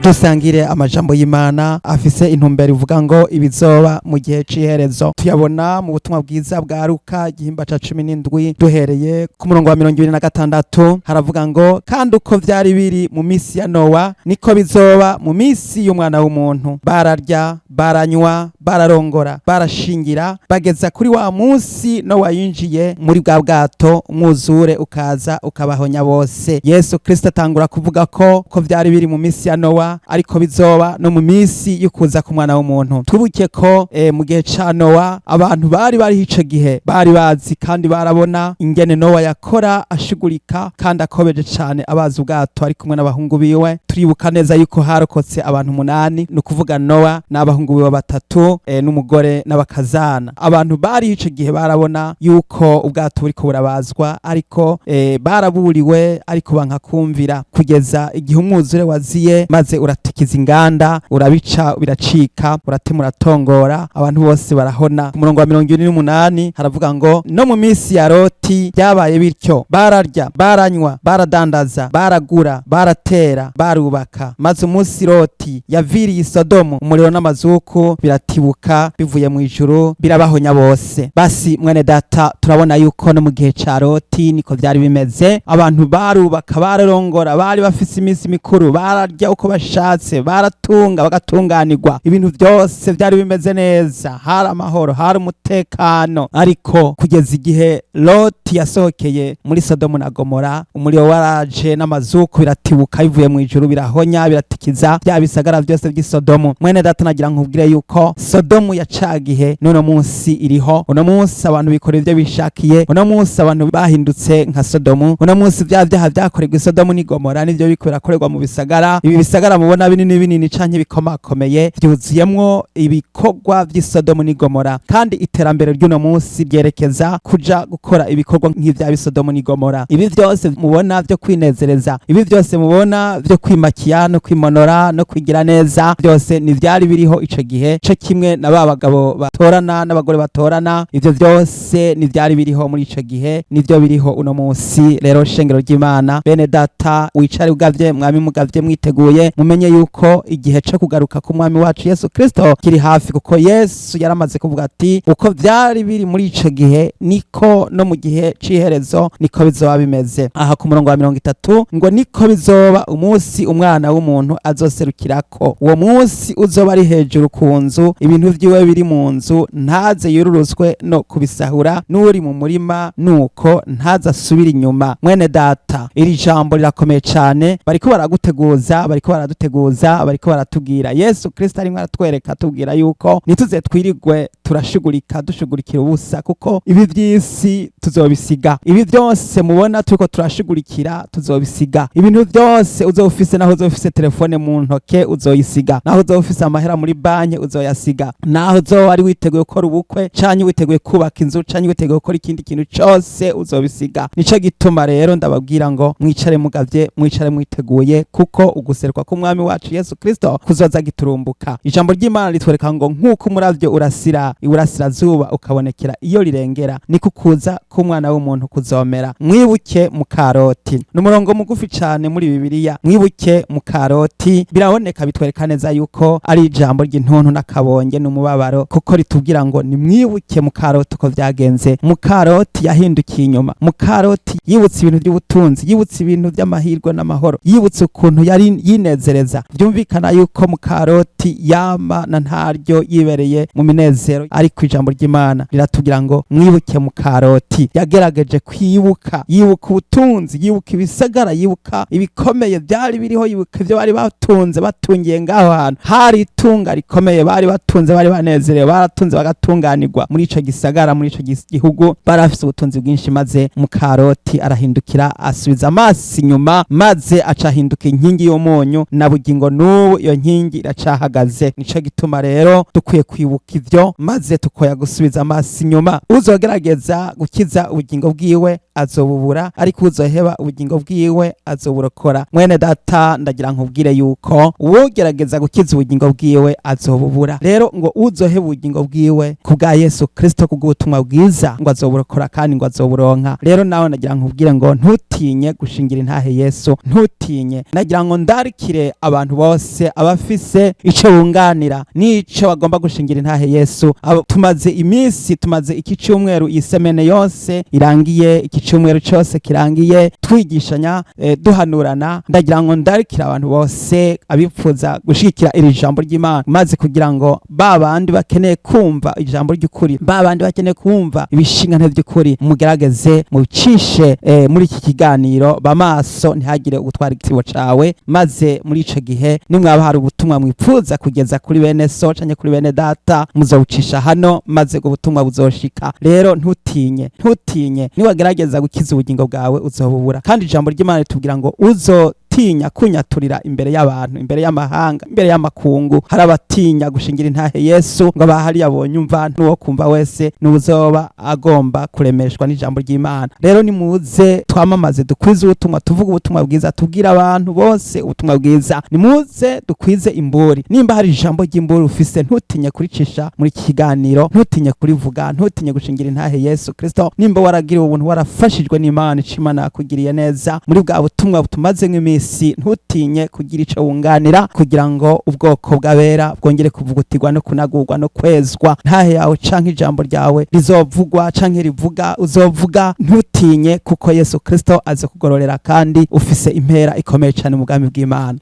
Dusangire amajambo y'Imana afise intumbero ivuga ngo ibizoba mu gihe c'iherezo. Tuyabona mu butumwa bwiza bwa Luka, igihimba ca 17, duhereye ku murongo wa 26. Haravuga ngo: "Kandi uko vyari biri mu misi ya Nowa, niko bizoba mu misi y'Umwana w'umuntu. Bararya, baranywa, bararongora, barashingira, bageza kuri wa munsi Nowa yinjiye muri bwa bwato, umwuzure ukaza ukabahonya bose." Yesu Kristo atangura kuvuga ko vyari biri mu misi ya Nowa, ariko bizoba no mu misi y'ukuza k'Umwana w'umuntu. Twibuke ko mu gihe ca Nowa abantu bari bariho ico gihe bari bazi kandi barabona ingene Nowa yakora ashugurika kandi akobeje cane, abaza ubwato ari kumwe n'abahungu biwe. Turibuka neza yuko harokotse abantu umunani, ni ukuvuga Nowa n'abahungu biwe batatu, n'umugore n'abakazana. Abantu bariho ico gihe barabona yuko ubwato buriko burabazwa, ariko baraburiwe, ariko banka kumvira kugeza igihe umwuzure waziye, maze uratikiza inganda, urabica biracika, uratema, uratongora, abantu bose barahona. Ku murongo wa 28 haravuga ngo: "No mu minsi ya Loti byabaye bityo, bararya, baranywa, baradandaza, baragura, baratera, barubaka. Maze umunsi Loti yaviriye i Sodomu, umuriro n'amazuku biratibuka bivuye mu ijuru, birabahonya bose." Basi mwene data, turabona yuko no mu gihe ca Loti niko vyari bimeze. Abantu barubaka, bararongora, bari bafise iminsi mikuru, bararya uko bashatse, baratunga, bagatunganirwa, ibintu byose byari bimeze neza, hari amahoro, hari umutekano. Ariko kugeza igihe Loti yasohokeye muri Sodomu na Gomora, umuriro waraje n'amazuku biratibuka bivuye mu ijuru, birahonya, biratikiza bya bisagara byose by'i Sodomu. Mwene data, nagira nkubwire yuko Sodomu ya ca gihe n'uno munsi iriho. Uno munsi abantu bikora ibyo bishakiye, uno munsi abantu bahindutse nka Sodomu. Uno munsi bya byaha byakorerwa i Sodomu n'i Gomora nivyo biriko birakorerwa mu bisagara. Ibi bisagara mubona binini binini canke bikomakomeye byuzuyemwo ibikorwa vy'i Sodomu n'i Gomora, kandi iterambere ry'uno munsi ryerekeza kuja gukora ibikorwa nk'ivya b'i n'i Gomora. Ibi vyose mubona vyo kwinezereza, ibi vyose mubona vyo kwimakiya no kwimonora no kwigira neza, byose ni vyari biriho ico gihe, co kimwe na ba bagabo batorana n'abagore batorana. Ivyo vyose ni vyari biriho muri ico gihe, nivyo biriho uno munsi. Rero shengero ry'Imana, bene data, wicare ugavye, mwami mugavye, mwiteguye, mumenye yuko igihe co kugaruka k'Umwami wacu Yesu Kristo kiri hafi, kuko Yesu yaramaze kuvuga ati: "Uko vyari biri muri ico gihe, niko no mu gihe c'iherezo niko bizoba bimeze." Aha ku murongo wa 30 ngo: "Niko bizoba umunsi Umwana w'umuntu azoserukirako. Uwo munsi uzoba ari hejuru ku nzu, ibintu vyiwe biri mu nzu, ntaze yururuzwe no kubisahura; n'uri mu murima nuko ntaze asubire inyuma." Mwene data, iri jambo rirakomeye cane. Bariko baraguteguza, bariko baraduteguza, bariko baratubwira. Yesu Kristo arimwo aratwereka, atubwira yuko ntituze twirigwe turashugurika, dushugurikira ubusa, kuko ibi vy'isi tuzobisiga. Ibi byose mubona turiko turashugurikira tuzobisiga. Ibintu byose uzoba ufise, naho uzoba ufise telefone mu ntoke, uzoyisiga; naho uzoba ufise amahera muri banki, uzoyasiga; naho uzoba ari witeguye gukora ubukwe, canke witeguye kubaka inzu, canke witeguye gukora ikindi kintu cose, uzobisiga. Nico gituma rero ndababwira ngo mwicare mugavye, mwicare mwiteguye, kuko uguseruka k'Umwami wacu Yesu Kristo kuzoza giturumbuka. Ijambo ry'Imana ritwereka ngo nk'uko umuravyo urasira iburasirazuba ukabonekera iyo rirengera, niko ukuza k'Umwana w'umuntu kuzomera. Mwibuke muka Loti. Ni umurongo mugufi cane muri Bibiliya. Mwibuke muka Loti. Biraboneka, bitwereka neza yuko ari ijambo ry'intuntu n'akabonge n'umubabaro, kuko ritubwira ngo nimwibuke muka Loti uko vyagenze. Muka Loti yahindukiye inyuma. Muka Loti yibutse ibintu by'ubutunzi, yibutse ibintu by'amahirwe n'amahoro, yibutse ukuntu yari yinezereza. Byumvikana yuko muka Loti yama na ntaryo yibereye mu minezero, ariko ijambo ry'Imana riratubwira ngo mwibuke muka Loti. Yagerageje kwibuka, yibuka ubutunzi, yibuka ibisagara, yibuka ibikomeye byari biriho, yibuka ibyo bari batunze, batungiye ngaho hantu. Hari itunga rikomeye bari batunze, bari banezerewe, baratunze bagatunganirwa muri ico gisagara, muri ico gihugu, bari bafise ubutunzi bwinshi. Maze muka Loti arahindukira, asubiza amaso inyuma, maze aca ahinduka inkingi y'umunyu, na bugingo n'ubu iyo nkingi iracahagaze. Nico gituma rero dukwiye kwibuka ivyo, maze Maze tukoya gusubiza amaso inyuma. Uzogerageza gukiza ubugingo bwiwe azobubura, ariko uzoheba ubugingo bwiwe azoburokora. Mwene data, ndagira nkubwire yuko uwogerageza gukiza ubugingo bwiwe azobubura. Rero ngo uzoheba ubugingo bwiwe ku bwa Yesu Kristo, kubw'ubutumwa bwiza, ngo azoburokora kandi ngo azoburonka. Rero nawe nagira nkubwire ngo ntutinye gushingira intahe Yesu, ntutinye. Nagira ngo ndarikire abantu bose abafise ico bunganira n'ico bagomba gushingira intahe Yesu. Abo tumaze iminsi, tumaze iki cyumweru, iyi semaine yose irangiye, iki cyumweru cyose kirangiye twigishanya, duhanurana. Ndagira ngo ndarikire abantu bose abipfuza gushigikira iri jambo ry'Imana, maze kugira ngo ba bandi bakeneye kumva ijambo ry'ukuri, ba bandi bakeneye kumva ibishingano by'ukuri, mugerageze mubicishe muri iki kiganiro. Bamaso ntihagire ugutwara igisibo cawe. Maze muri ico gihe nimwaba hari ubutumwa mwipfuza kugeza kuri bene so canke kuri bene data, muzobucisha hano, maze ubwo butumwa buzoshika. Rero ntutinye, ntutinye. Niwagerageza gukiza ubugingo bwawe uzobubura. Kandi ijambo ry'Imana ritubwira ngo uzotinya kunyaturira imbere y'abantu, imbere y'amahanga, imbere y'amakungu. Hari abatinya gushingira intahe Yesu, ngo abahari yabonye umva n'uwo kumva wese n'uzoba agomba kuremeshwa n'ijambo ry'Imana. Rero nimuze twamamaze, dukwize ubutumwa, tuvuge ubutumwa bwiza, tubwire abantu bose ubutumwa bwiza. Nimuze dukwize imburi. Nimba hari ijambo ry'imburi ufise, ntutinye kuricisha muri iki kiganiro, ntutinye kurivuga, ntutinye gushingira intahe Yesu Kristo. Nimba waragiriwe ubuntu, warafashijwe n'Imana, ico Imana yakugiriye neza muri bwa butumwa butumaze nk'iminsi, ntutinye kugira ico wunganira kugira ngo ubwoko bw'abera bwongere kuvugutirwa no kunagurwa no kwezwa. Ntahe yawe canke ijambo ryawe rizovugwa canke rivuga uzovuga, ntutinye, kuko Yesu Kristo aza kugororera kandi ufise impera ikomeye cane mu bwami bw'Imana.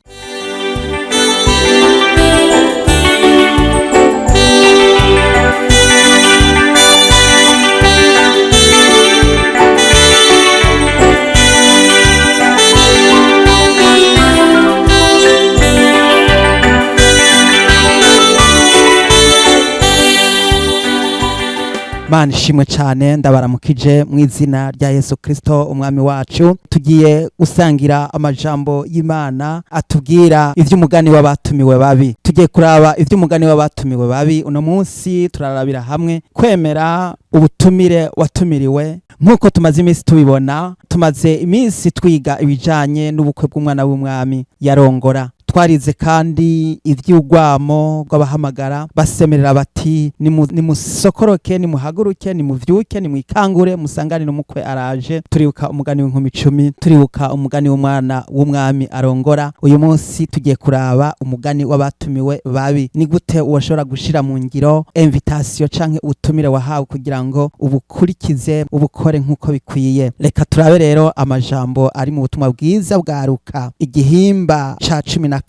Mana ishimwe cyane. Ndabaramukije mu izina rya Yesu Kristo umwami wacu. Tugiye gusangira amajambo y'Imana atubwira ivy'umugani w'abatumiwe babi. Tugiye kuraba ivy'umugani w'abatumiwe babi. Uno munsi turarabira hamwe kwemera ubutumire watumiriwe. Nk'uko tumaze iminsi tubibona, tumaze iminsi twiga ibijanye n'ubukwe bw'umwana w'umwami yarongora. Twarize kandi ivy'urwamo rw'abahamagara basemerera bati: "Nimusokoroke, nimuhaguruke, nimuvyuke, nimwikangure, musanganire umukwe araje." Turibuka umugani w'inkumi 10, turibuka umugani w'umwana w'umwami arongora. Uyu munsi tugiye kuraba umugani w'abatumiwe babi. Ni gute woshobora gushira mu ngiro invitation canke ubutumire wahawe kugira ngo ubukurikize, ubukore nk'uko bikwiye? Reka turabe rero amajambo ari mu butumwa bwiza bwa Luka, igihimba ca 14.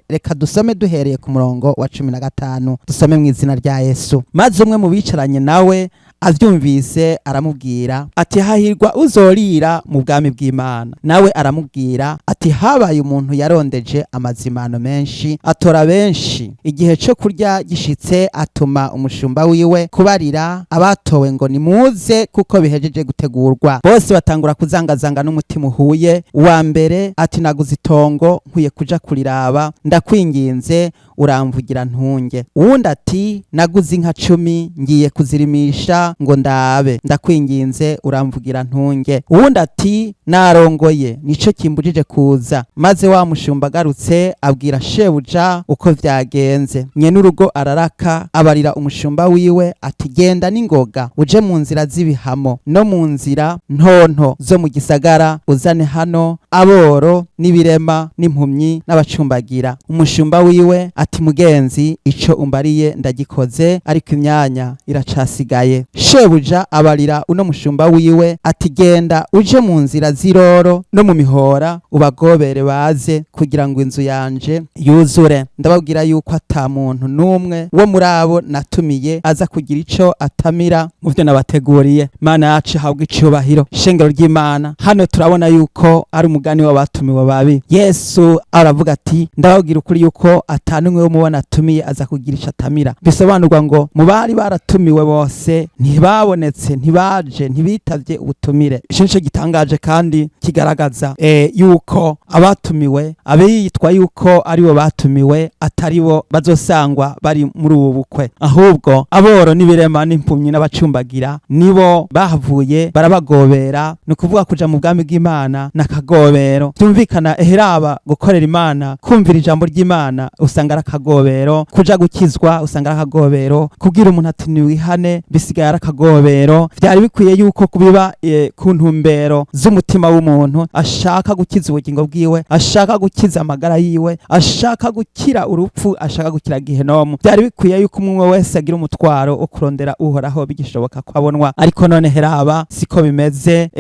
Reka dusome duhereye ku murongo wa 15. Dusome mu izina rya Yesu. Maze umwe mu bicaranye nawe avyumvise aramubwira ati: "Hahirwa uzorira mu bwami bw'Imana." Nawe aramubwira ati: "Habaye umuntu yarondeje amazimano menshi, atora benshi. Igihe cyo kurya gishitse, atuma umushumba wiwe kubarira abatowe ngo: 'Nimuze, kuko bihejeje gutegurwa.' Bose batangura kuzangazanga n'umutima uhuye. Uwa mbere ati: 'Naguze itongo, nkwiye kuja kuriraba, ndakwinginze uramvugira ntunge.' Uwundi ati: 'Naguze inka 10, ngiye kuzirimisha ngo ndabe, ndakwinginze uramvugira ntunge.' Uwundi ati: 'Narongoye, nico kimbujije kuza.' Maze wa mushumba agarutse abwira shebuja uko vyagenze. Nyenurugo araraka, abarira umushumba wiwe ati: 'Genda n'ingoga uje mu nzira z'ibihamo no mu nzira ntonto zo mu gisagara, uzane hano aboro n'ibirema n'impumyi n'abacumbagira.' Umushumba wiwe ati: 'Mugenzi, ico umbariye ndagikoze, ariko imyanya iracasigaye.' Shebuja abarira uno mushumba wiwe ati: 'Genda uje mu nzira z'iroro no mu mihora, ubagobere baze, kugira ngo inzu yanje yuzure. Ndababwira yuko ata muntu n'umwe wo muri abo natumiye aza kugira ico atamira mu vyo nabateguriye.'" Mana yacu habwa icubahiro. Shengero ry'Imana, hano turabona yuko ari umugani w'abatumiwe babi. Yesu aravuga ati: "Ndababwira ukuri yuko ata n'umwe n'umwe wo mubona atumiye aza kugira ico atamira. Bisobanurwa ngo mu bari baratumiwe bose ntibabonetse, ntibaje, ntibitavye ubutumire. Ico nico gitangaje kandi kigaragaza yuko abatumiwe, abiyitwa yuko aribo batumiwe, ataribo bazosangwa bari muri ubu bukwe, ahubwo aboro n'ibirema n'impumyi n'abacumbagira nibo bahavuye barabagobera. Ni ukuvuga kuja mu bwami bw'Imana n'akagobero. Byumvikana eheraba gukorera Imana, kumvira ijambo ry'Imana usanga ari akagobero, kuja gukizwa usanga ari akagobero, kubwira umuntu ati niwihane bisigaye ari akagobero. Vyari bikwiye yuko kubiba ku ntumbero z'umutima w'umuntu ashaka gukiza ubugingo bwiwe, ashaka gukiza amagara yiwe, ashaka gukira urupfu, ashaka gukira gihenomu. Byari bikwiye yuko umwe wese agira umutwaro wo kurondera Uhoraho bigishoboka ko abonwa, ariko none heraba siko bimeze.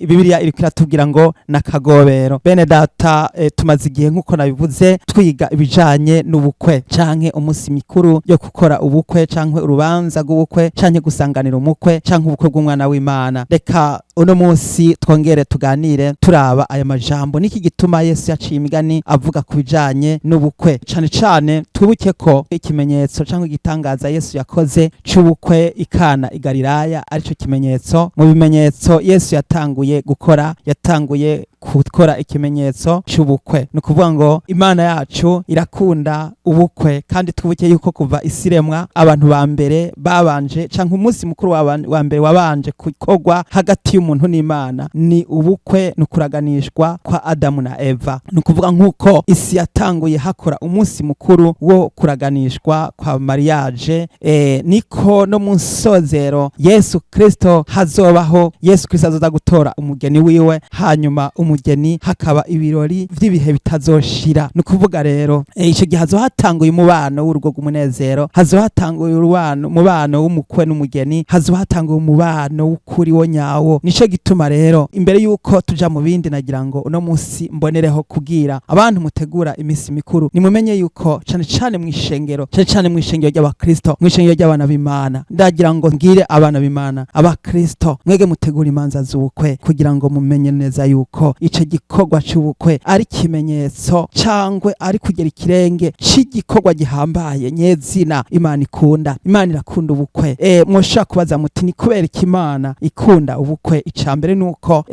Bibiliya iriko iratubwira ngo nakagobero. Bene data, tumaze igihe, nk'uko nabivuze, twiga ibijanye n'ubukwe canke umunsi mikuru yo gukora ubukwe canke urubanza rw'ubukwe canke gusanganira umukwe canke ubukwe bw'umwana w'Imana. Reka uno munsi twongere tuganire turaba aya majambo. Niki gituma Yesu yaciye imigani avuga ku bijanye n'ubukwe? Cane cane twibuke ko ikimenyetso canke igitangaza Yesu yakoze c'ubukwe ikana i Galilaya arico kimenyetso mu bimenyetso Yesu yatanguye gukora. Yatanguye gukora ikimenyetso c'ubukwe. Ni ukuvuga ngo Imana yacu irakunda ubukwe, kandi twibuke yuko kuva isi iremwa, abantu ba mbere babanje canke umunsi mukuru wa mbere wabanje gukorwa hagati y'umuntu n'Imana ni ubukwe, ni ukuraganishwa kwa Adamu na Eva. Ni ukuvuga nk'uko isi yatanguye hakora umunsi mukuru wo kuraganishwa kwa mariage, niko no mu nsozero Yesu Kristo hazobaho. Yesu Kristo azoza gutora umugeni wiwe, hanyuma umugeni hakaba ibirori vy'ibihe bitazoshira. Ni ukuvuga rero ico gihe hazoba hatanguye umubano w'urugo rw'umunezero, hazoba hatanguye umubano w'umukwe n'umugeni, hazoba hatanguye umubano w'ukuri wo nyawo. Nico gituma rero, imbere yuko tuja mu bindi, nagira ngo uno munsi mbonereho kubwira abantu mutegura imisi mikuru: nimumenye yuko cane cane mw'ishengero, cane cane mw'ishengero ry'Abakristo, mw'ishengero ry'abana b'Imana, ndagira ngo ngire abana b'Imana, Abakristo mwege mutegura imanza z'ubukwe, kugira ngo mumenye neza yuko ico gikorwa c'ubukwe ari ikimenyetso cangwe ari kugera ikirenge c'igikorwa gihambaye nyezina Imana ikunda. Imana irakunda ubukwe. Mwoshobora kubaza muti: "Ni kubera iki Imana ikunda ubukwe?" Ica mbere nuko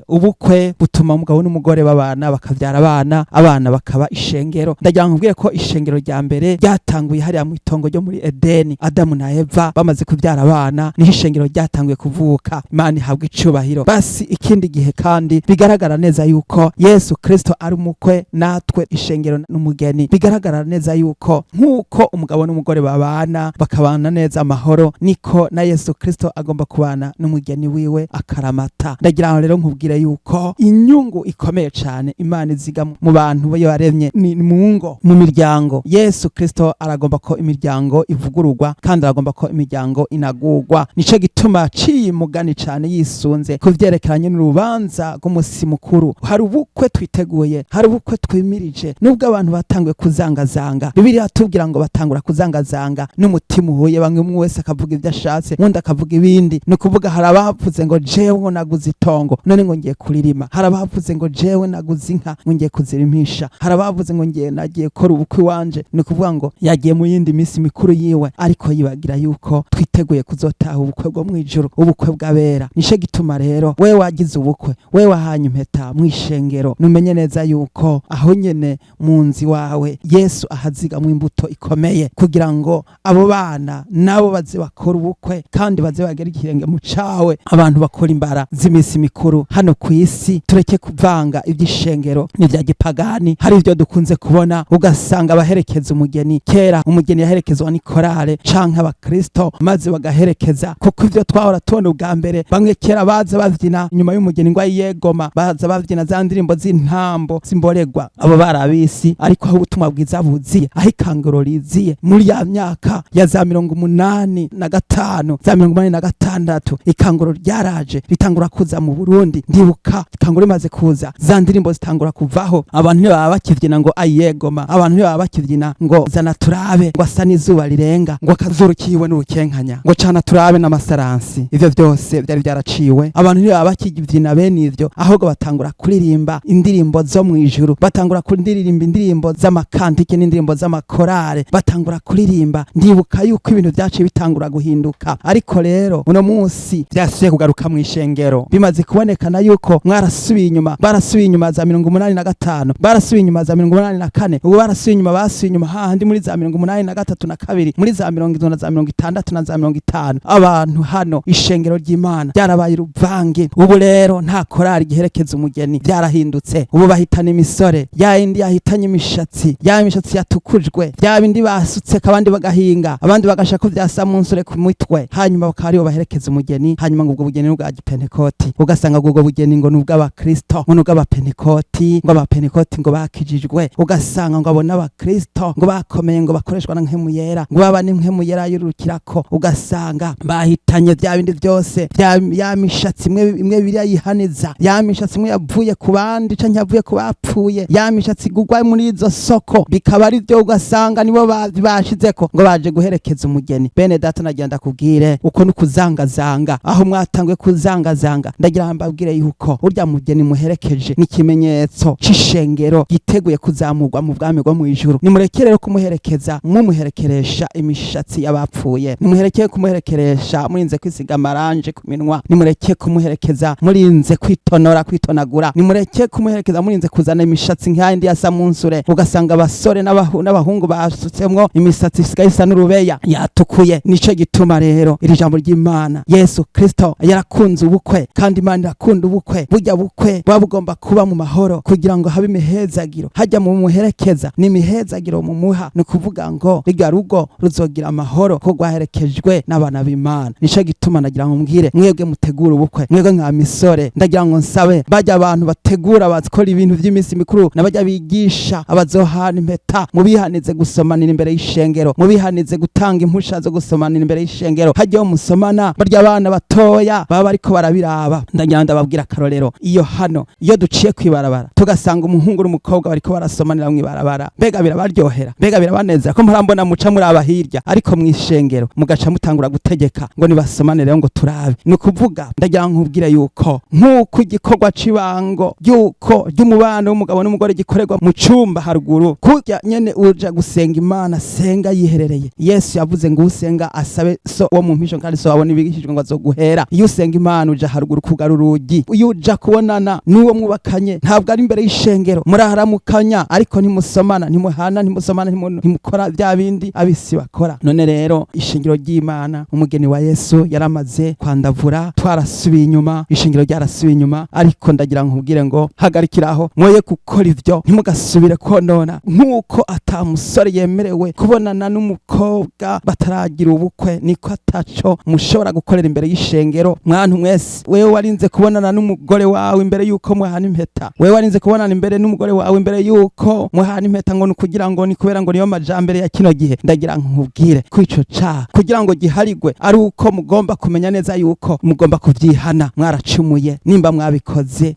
ubukwe butuma umugabo n'umugore babana, bakavyara abana, abana bakaba ishengero. Ndagira ngo nkubwire ko ishengero rya mbere ryatanguye hariya mu itongo ryo muri Edeni. Adamu na Eva bamaze kuvyara abana, niho ishengero ryatanguye kuvuka. Imana ihabwa icubahiro. Basi ikindi gihe kandi bigaragara neza yuko Yesu Kristo ari umukwe, natwe ishengero n'umugeni. Bigaragara neza yuko nk'uko umugabo n'umugore babana, bakabana neza amahoro, niko na Yesu Kristo agomba kubana n'umugeni wiwe akaramata. Ndagira ngo rero nkubwire yuko inyungu ikomeye cane Imana iziga mu bantu yaremye ni mu ngo, mu miryango. Yesu Kristo aragomba ko imiryango ivugururwa, kandi aragomba ko imiryango inagurwa. Nico gituma aciye umugani cane yisunze ku vyerekeranye n'urubanza rw'umusi mukuru. Hari ubukwe twiteguye, hari ubukwe twimirije. Nubwo abantu batanguye kuzangazanga, Bibiliya iratubwira ngo batangura kuzangazanga n'umutima uhuye, bamwe umwe wese akavuga ibyo ashatse, uwundi akavuga ibindi. Ni ukuvuga hari abavuze ngo: "Jewe ngo naguze itongo, none ngo ngiye kuririma." Hari abavuze ngo: "Jewe naguze inka, ngo ngiye kuzirimisha." Hari abavuze ngo: "Ngiye, nagiye gukora ubukwe iwanje." Ni ukuvuga ngo yagiye mu yindi minsi mikuru yiwe, ariko yibagira yuko twiteguye kuzotaha ubukwe bwo mw'ijuru, ubukwe bw'abera. Nico gituma rero we wagize ubukwe, we wahanye impeta mw'ishengero, numenye neza yuko aho nyene mu nzu wawe Yesu ahazigamwo imbuto ikomeye, kugira ngo abo bana nabo baze bakora ubukwe kandi baze bagere ikirenge mu cawe. Abantu bakora imbara z'imisi mikuru hano ku isi, tureke kuvanga iby'ishengero n'ibya gipagani. Hari ibyo dukunze kubona, ugasanga abaherekeza umugeni, kera umugeni yaherekezwa n'ikorale canke Abakristo maze bagaherekeza, kuko ivyo twahora tubona ubwa mbere, bamwe kera baza bavyina inyuma y'umugeni ngo ayiyegoma, baza bavyina za ndirimbo z'intambo z'imboregwa, abo bari abisi. Ariko aho ubutumwa bwiza buziye, aho ikanguro riziye muri ya myaka ya za 85, za 86, ikanguro ryaraje. Riraje ritangura kuza mu Burundi. Ndibuka Kangura rimaze kuza, za ndirimbo zitangura kuvaho. Abantu ntibaba bakivyina ngo ayegoma, abantu ntibaba bakivyina ngo zana turabe, ngo asa n'izuba rirenga, ngo akazuru kiwe n'urukenkanya, ngo cana turabe n'amasaransi. Ivyo vyose vyari vyaraciwe. Abantu ntibaba bakivyina bene ivyo, ahubwo batangura kuririmba indirimbo zo mu ijuru, batangura kuririmba indirimbo z'amakantike n'indirimbo z'amakorale, batangura kuririmba. Ndibuka yuko ibintu vyaciye bitangura guhinduka. Ariko rero uno munsi vyasubiye kugaruka mu ishengero, bimaze kubonekana yuko mwarasubiye inyuma. Barasubiye inyuma za 85, barasubiye inyuma za 84, ubu barasubiye inyuma, basubiye inyuma hahandi muri za 83 na kabiri, muri za 70 na za 60 na za 50. Abantu hano, ishengero ry'Imana ryarabaye uruvange. Ubu rero nta korari giherekeza umugeni, byarahindutse. Ubu bahitana imisore ya yindi yahitanye imishatsi, ya mishatsi yatukujwe, bya bindi basutse, abandi bagahinga, abandi bagashaka ko vyasa munsure ku mitwe, hanyuma bakaba aribo baherekeza umugeni. Hanyuma ngo ubwo bugeni n'ubwa gipentekoti, ugasanga ubwo bugeni ngo n'ubw'abakristo, ngo n'ubw'abapentekoti, ngo abapentekoti ngo bakijijwe, ugasanga ngo abo n'abakristo ngo bakomeye, ngo bakoreshwa na Mpwemu Yera, ngo baba n'Impwemu Yera yurukirako. Ugasanga bahitanye bya bindi byose bya ya mishatsi imwe imwe biriya yihaniza, ya mishatsi imwe yavuye ku bandi canke yavuye ku bapfuye, ya mishatsi igugwa muri izo soko, bikaba ari byo. Ugasanga nibo bashizeko ngo baje guherekeza umugeni. Bene data, nagira ndakubwire uko nukuzangazanga. Aho mwatanguye kuzangazanga, ndagira mbabwire yuko urya mugeni muherekeje ni ikimenyetso c'ishengero giteguye kuzamurwa mu bwami bwo mw'ijuru. Nimureke rero kumuherekeza mumuherekeresha imishatsi y'abapfuye, nimuherekeye kumuherekeresha murinze kwisiga amaranje ku minwa, nimureke kumuherekeza murinze kwitonora, kwitonagura, nimureke kumuherekeza murinze kuzana imishatsi nk'ayindi ya samunsure. Ugasanga abasore n'abahungu basutsemwo imisatsi isigaye isa n'urubeya yatukuye. Nico gituma rero iri jambo ry'Imana, Yesu Kristo yarakunze ubukwe, kandi Imana irakunda ubukwe. Burya bukwe buba bugomba kuba mu mahoro kugira ngo habe imihezagiro. Hajya mu muherekeza ni imihezagiro mumuha, ni ukuvuga ngo rirya rugo ruzogira amahoro ko rwaherekejwe n'abana b'Imana. Nico gituma nagira ngo mbwire mwebwe mutegura ubukwe, mwebwe nka misore, ndagira ngo nsabe bajya abantu bategura, bakora ibintu by'iminsi mikuru, n'abajya bigisha abazohana impeta, mubihanize gusomanira imbere y'ishengero, mubihanize gutanga impusha zo gusomanira imbere y'ishengero. Hajyaho musomana, barya abana batoya baba bariko barabiraba. Ndagira ndababwira akarorero: iyo hano iyo duciye kwibarabara tugasanga umuhungu n'umukobwa bariko barasomanira mw'ibarabara, mbega birabaryohera? Mbega birabanezera? Ko murambona muca muraba hirya, ariko mw'ishengero mugaca mutangura gutegeka ngo nibasomane rero ngo turabe. Ni ukuvuga ndagira nkubwire yuko nk'uko igikorwa c'ibango ry'uko ry'umubano w'umugabo n'umugore gikorerwa mu cumba haruguru, kurya nyene uja gusenga Imana senga yiherereye. Yesu yavuze ngo usenga asabe so wo mu mpisho, kandi so wabona ibigishijwe ngo azoguhera. Iyo usenga Imana uja haruguru kugara urugi. Iyo uja kubonana n'uwo mwubakanye, ntabwo ari imbere y'ishengero. Muraharamukanya ariko ntimusomana, ntimuhana, ntimusomana, ntimukora bya bindi abisi bakora. None rero ishengero ry'Imana, umugeni wa Yesu yaramaze kwandavura, twarasubiye inyuma, ishengero ryarasubiye inyuma. Ariko ndagira nkubwire ngo hagarikiraho, mwoye gukora ivyo, ntimugasubire konona. Nk'uko ata musore yemerewe kubonana n'umukobwa bataragira ubukwe, niko ataco mushobora gukorera imbere y'ishengero. Mwantu mwese, wewe warinze kubonana n'umugore wawe imbere yuko muhana impeta, wewe warinze kubonana imbere n'umugore wawe imbere yuko muhana impeta, ngo ni kugira ngo ni kubera ngo niyo majambere ya kino gihe, ndagira nkubwire ko ico caha kugira ngo giharigwe ari uko mugomba kumenya neza yuko mugomba kuvyihana. Mwaracumuye. Nimba mwabikoze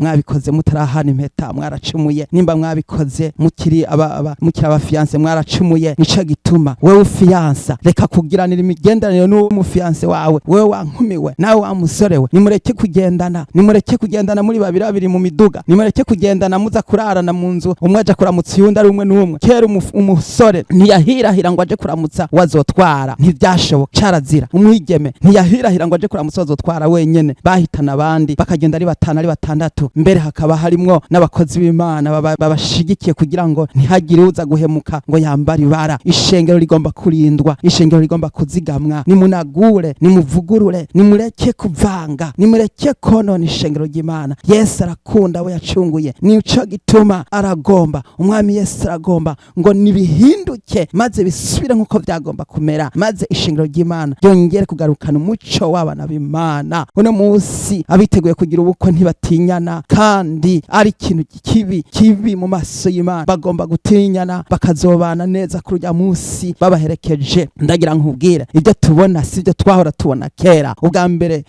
mutarahana impeta, mwaracumuye. Nimba mwabikoze mukiri abafiancés, mwaracumuye. Nico gituma wewe ufiyansa, reka kugiranira imigenderanire n'uwo mufiancé wawe. Wewe wankumiwe, nawe wa musore we, nimureke kugendana, nimureke kugendana muri babiri babiri mu miduga, nimureke kugendana muza kurarana mu nzu, umwe aja kuramutsa uyundi ari umwe n'umwe. Kera umusore ntiyahirahira ngo aje kuramutsa wazotwara, ntivyashoboka, carazira. Umwigeme ntiyahirahira ngo aje kuramutsa wazotwara wenyene, bahitana abandi, bakagenda ari batanu, ari batandatu, mbere hakaba harimwo n'abakozi b'Imana babashigikiye kugira ngo ntihagire uza guhemuka ngo yambare ibara. Ishengero rigomba kurindwa, ishengero rigomba kuzigamwa. Nimunagure, nimuvugurure, nimureke kuvanga, nimureke konona ishengero ry'Imana. Yesu arakunda abo yacunguye, nico gituma aragomba, umwami Yesu aragomba ngo nibihinduke maze bisubire nk'uko byagomba kumera, maze ishengero ry'Imana ryongere kugarukana umuco w'abana b'Imana. Uno munsi abiteguye kugira ubukwe ntibatinyana, kandi ari ikintu kibi kibi mu maso y'Imana. Bagomba gutinyana bakazobana neza kuri urya munsi babaherekeje. Ndagira nkubwire, ibyo tubona si byo twahora tubona kera. Ubwa mbere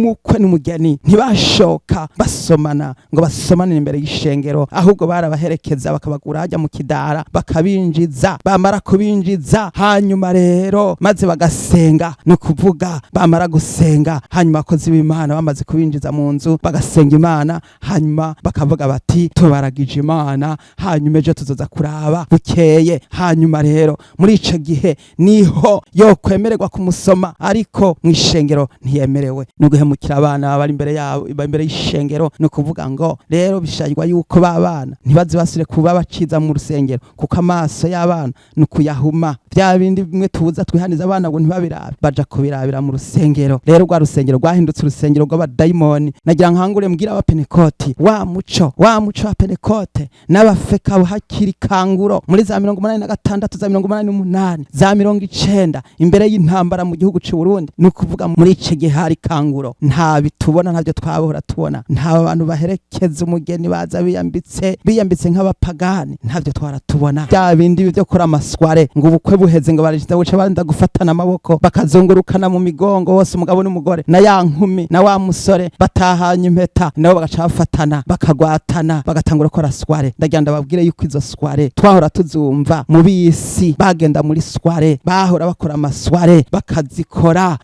Umukwe n'umugeni ntibashoka basomana ngo basomanire imbere y'ishengero, ahubwo barabaherekeza, bakabagura hajya mu kidara, bakabinjiza. Bamara kubinjiza, hanyuma rero maze bagasenga. Ni ukuvuga bamara gusenga, hanyuma abakozi b'Imana bamaze kubinjiza mu nzu, bagasenga Imana, hanyuma bakavuga bati: "Tubaragije Imana, hanyuma ejo tuzoza kuraba bukeye." Hanyuma rero muri ico gihe niho yokwemererwa kumusoma, ariko mu ishengero ntiyemerewe. No guhemukira abana bari imbere yabo, imbere y'ishengero. Ni ukuvuga ngo rero bishayirwa yuko ba bana ntibaze basubire kuba baciza mu rusengero, kuko amaso y'abana ni ukuyahuma. Bya bindi bimwe tuza twihaniza abana ngo ntibabirabe, baja kubirabira mu rusengero. Rero rwa rusengero rwahindutse urusengero rw'abadayimoni. Nagira nkangure mbwira abapenekoti, wa muco wa Penekote n'abafeka hakiri kanguro muri za 86, za 88, za 90, imbere y'intambara mu gihugu c'u Burundi. Ni ukuvuga muri ico gihe hari kanguro, nta bitubona, ntabyo twabahora tubona, nta bantu baherekeza umugeni baza biyambitse nk'abapagani, ntabyo twaratubona. Bya bindi byo kora ama soirées, ngo ubukwe buheze, ngo barishita guca barinda gufatana amaboko, bakazungurukana mu migongo bose, umugabo n'umugore, na ya nkumi na wa musore batahanye impeta, nabo bagaca bafatana, bakagwatana, bagatangura gukora soirée. Ndagira ndababwire yuko izo soirées twahora tuzumva mu bisi bagenda muri soirée, bahora bakora ama soirées, bakazikora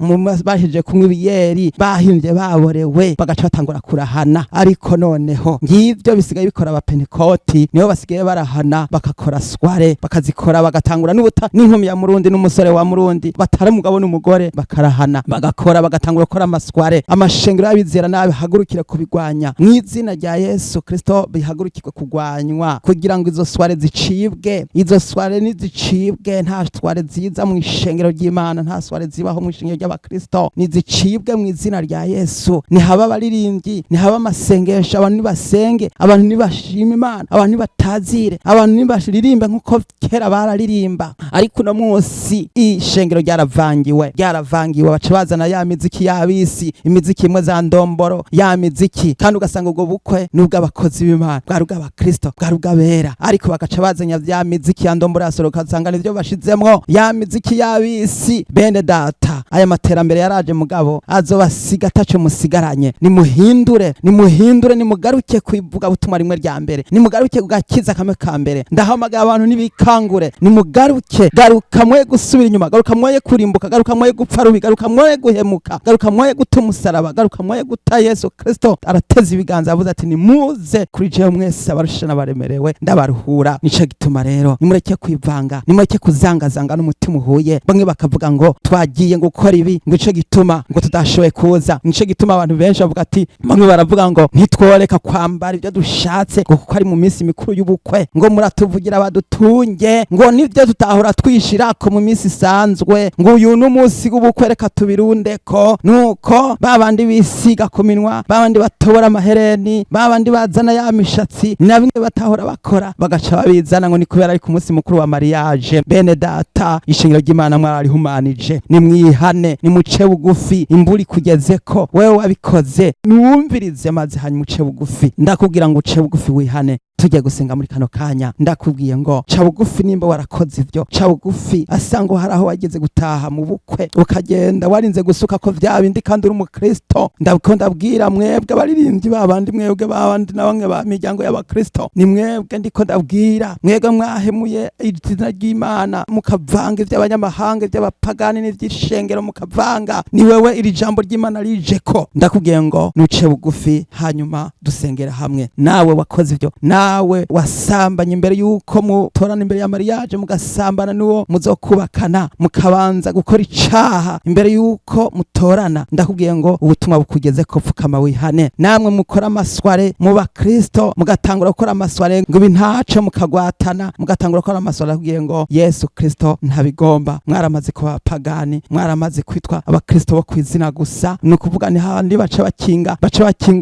bahejeje kunywa ibiyeri, bahimbye, baborewe, bagaca batangura kurahana. Ariko noneho ngivyo bisigaye bikora abapentekoti, nibo basigaye barahana, bakakora soirée, bakazikora, bagatangura n'ubuta n'inkumi ya Murundi n'umusore wa Murundi, batari umugabo n'umugore, bakarahana, bagakora, bagatangura gukora ama soirées. Amashengero y'abizera nabi hagurukire kubigwanya mu izina rya Yesu Kristo, bihagurukirwe kugwanywa kugira ngo izo soirées zicibwe. Izo soirées nizicibwe. Nta soirée ziza mu ishengero ry'Imana, nta soirée zibaho mu ishengero ry'abakristo. Nizicibwe mu izina rya Yesu. Nihaba abaririmbyi, nihaba amasengesho, abantu nibasenge, abantu nibashima Imana, abantu nibatazire, abantu nibaririmbe nkuko kera bararirimba. Ariko uno munsi ishengero ryaravangiwe, ryaravangiwe. Baca bazana ya miziki y'abisi, imiziki imwe za ndomboro, ya miziki. Kandi ugasanga ubwo bukwe n'ubw'abakozi b'Imana, bwari ubw'abakristo, bwari ubw'abera, ariko bagaca bazanya ya miziki ya ndomboro yasoro, ugasanga nivyo bashizemwo, ya miziki y'abisi. Bene data, aya materambere yaraje, mugabo azobasiga ataco musigaranye. Nimuhindure, nimuhindure, nimugaruke kwivuga butumwa rimwe rya mbere, nimugaruke kugakiza kamwe ka mbere. Ndahamagaye abantu nibikangure, nimugaruke. Garuka mwe gusubira inyuma, garuka mwoye kurimbuka, garuka mwoye gupfa rubi, garuka mwoye guhemuka, garuka mwoye guta umusaraba, garuka mwoye guta Yesu Kristo. Arateze ibiganza, avuze ati: "Nimuze kuri jewe mwese abarusha n'abaremerewe, ndabaruhura." Nico gituma rero nimureke kwivanga, nimureke kuzangazanga n'umutima uhuye. Bamwe bakavuga ngo twagiye ngo gukora ibi, ngo ico gituma ngo tudashoboye kuza. Nico gituma abantu benshi bavuga ati, bamwe baravuga ngo ntitworeka kwambara ibyo dushatse, ngo kuko ari mu minsi mikuru y'ubukwe, ngo muratuvugira badutunge, ngo nivyo tutahora twishirako mu minsi isanzwe, ngo uyu n'umunsi w'ubukwe, reka tubirundeko. Nuko babandi bisiga ku minwa, babandi batobora amahereni, babandi bazana ya mishatsi na bimwe batahora bakora, bagaca babizana, ngo ni kubera ari ku munsi mukuru wa mariage. Bene data, ishengero ry'Imana mwararihumanije. Nimwihane, nimuce bugufi, imburi kugezeko. Wewe wabikoze, nuwumvirize maze hanyuma uce bugufi. Ndakubwira ngo uce bugufi, wihane. Tujya gusenga muri kano kanya. Ndakubwiye ngo ca bugufi nimba warakoze ivyo, ca bugufi. Asa ngo hari aho wageze gutaha mu bukwe, ukagenda warinze gusuka ko vya bindi kandi uri umukristo. Ndabwo ndabwira mwebwe abaririmbyi babandi, mwebwe babandi na bamwe ba miryango y'abakristo, ni mwebwe ndiko ndabwira. Mwebwe mwahemuye izina ry'Imana, mukavanga ivy'abanyamahanga, ivy'abapagani n'ivy'ishengero mukavanga. Ni wewe iri jambo ry'Imana rijeko. Ndakubwiye ngo nuce bugufi, hanyuma dusengera hamwe. Nawe wakoze ivyo, nawe wasambanye imbere yuko mutorana imbere ya mariage, mugasambana n'uwo muzokubakana, mukabanza gukora icaha imbere yuko mutorana, ndakubwiye ngo ubutumwa bukugeze ko, pfukama wihane. Namwe mukora ama soirées mu bakristo, mugatangura gukora ama soirées, ngo ibi ntaco, mukagwatana, mugatangura gukora ama soirées, ndakubwiye ngo Yesu Kristo ntabigomba. Mwaramaze kuba abapagani, mwaramaze kwitwa abakristo bo kwizina gusa. Ni ukuvuga ni handi baca bakinga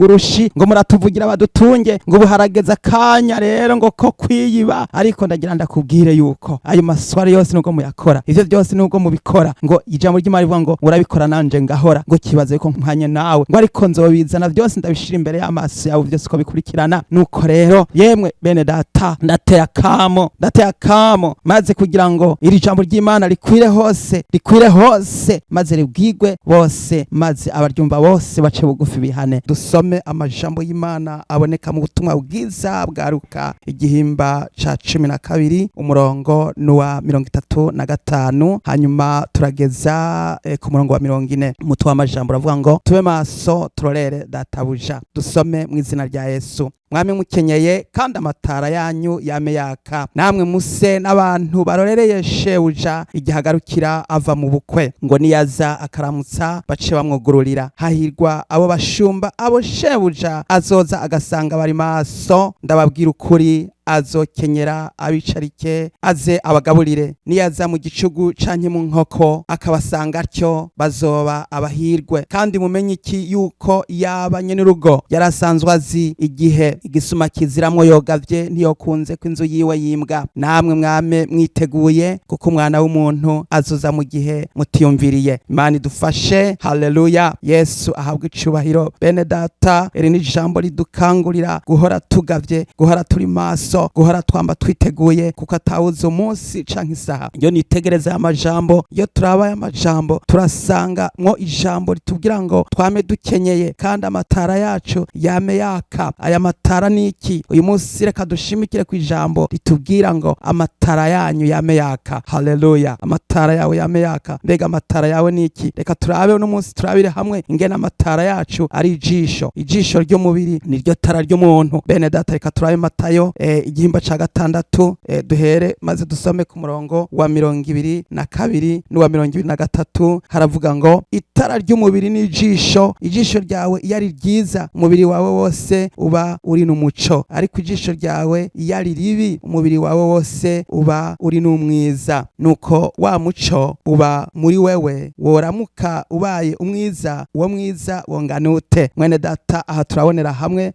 urushi, ngo muratuvugira badutunge, ngo ubu harageze akanya. Kanya rero ngo ko kwiyiba, ariko ndagira ndakubwire yuko ayo maswari yose nubwo muyakora, ivyo byose nubwo mubikora, ngo ijambo ry'Imana rivuga ngo urabikora nanje ngahora, ngo kibaze ko nkanye nawe, ngo ariko nzobizana byose ndabishira imbere y'amaso yawe byose uko bikurikirana. Nuko rero yemwe bene data, ndateye akamo, ndateye akamo, maze kugira ngo iri jambo ry'Imana rikwire hose, rikwire hose, maze ribwigwe bose, maze abaryumva bose bace bugufi bihane. Dusome amajambo y'Imana aboneka mu butumwa bwiza bwa Luka, igihimba ca 12, umurongo n'uwa 35, hanyuma turageza ku murongo wa 40. Umutwe w'amajambo uravuga ngo tube maso turorere databuja. Dusome mu izina rya Yesu. Mwami mukenyeye kandi amatara yanyu yame yaka, namwe muse n'abantu barorereye shebuja igihe agarukira ava mu bukwe, ngo niyaza akaramutsa bace bamwugururira. Hahirwa abo bashumba abo shebuja azoza agasanga bari maso. Ndababwira ukuri, azokenyera abicarike aze abagaburire. Niyaza mu gicugu canke mu nkoko akabasanga atyo, bazoba abahirwe. Kandi mumenye iki, yuko yaba nyene urugo yarasanzwe azi igihe igisuma kiziramwo, yogavye ntiyokunze ko inzu yiwe yimbwa. Namwe mwame mwiteguye, kuko umwana w'umuntu azoza mu gihe mutiyumviriye. Imana idufashe. Haleluya, Yesu ahabwe icubahiro. Bene data, iri ni ijambo ridukangurira guhora tugavye, guhora turi maso, guhora twamba twiteguye, kuko atawuzi umunsi canke isaha. Iyo nitegereza aya majambo, iyo turaba aya majambo, turasanga mwo ijambo ritubwira ngo twame dukenyeye kandi amatara yacu yame yaka. Aya matara ni iki? Uyu munsi reka dushimikire ku ijambo ritubwira ngo amatara yanyu yame yaka. Haleluya, amatara yawe yame yaka. Mbega amatara yawe ni iki? Reka turabe uno munsi, turabire hamwe ingene amatara yacu ari ijisho. Ijisho ry'umubiri niryo tara ry'umuntu. Bene data, reka turabe Matayo igihimba ca 6, duhere maze dusome ku murongo wa 22 n'uwa 23. Haravuga ngo itara ry'umubiri ni ijisho. Ijisho ryawe iyo ari ryiza, umubiri wawe wose uba uri n'umuco, ariko ijisho ryawe iyo ari ribi, umubiri wawe wose uba uri n'umwiza. Nuko wa muco uba muri wewe woramuka ubaye umwiza, uwo mwiza wongana ute? Mwene data, aha turabonera hamwe,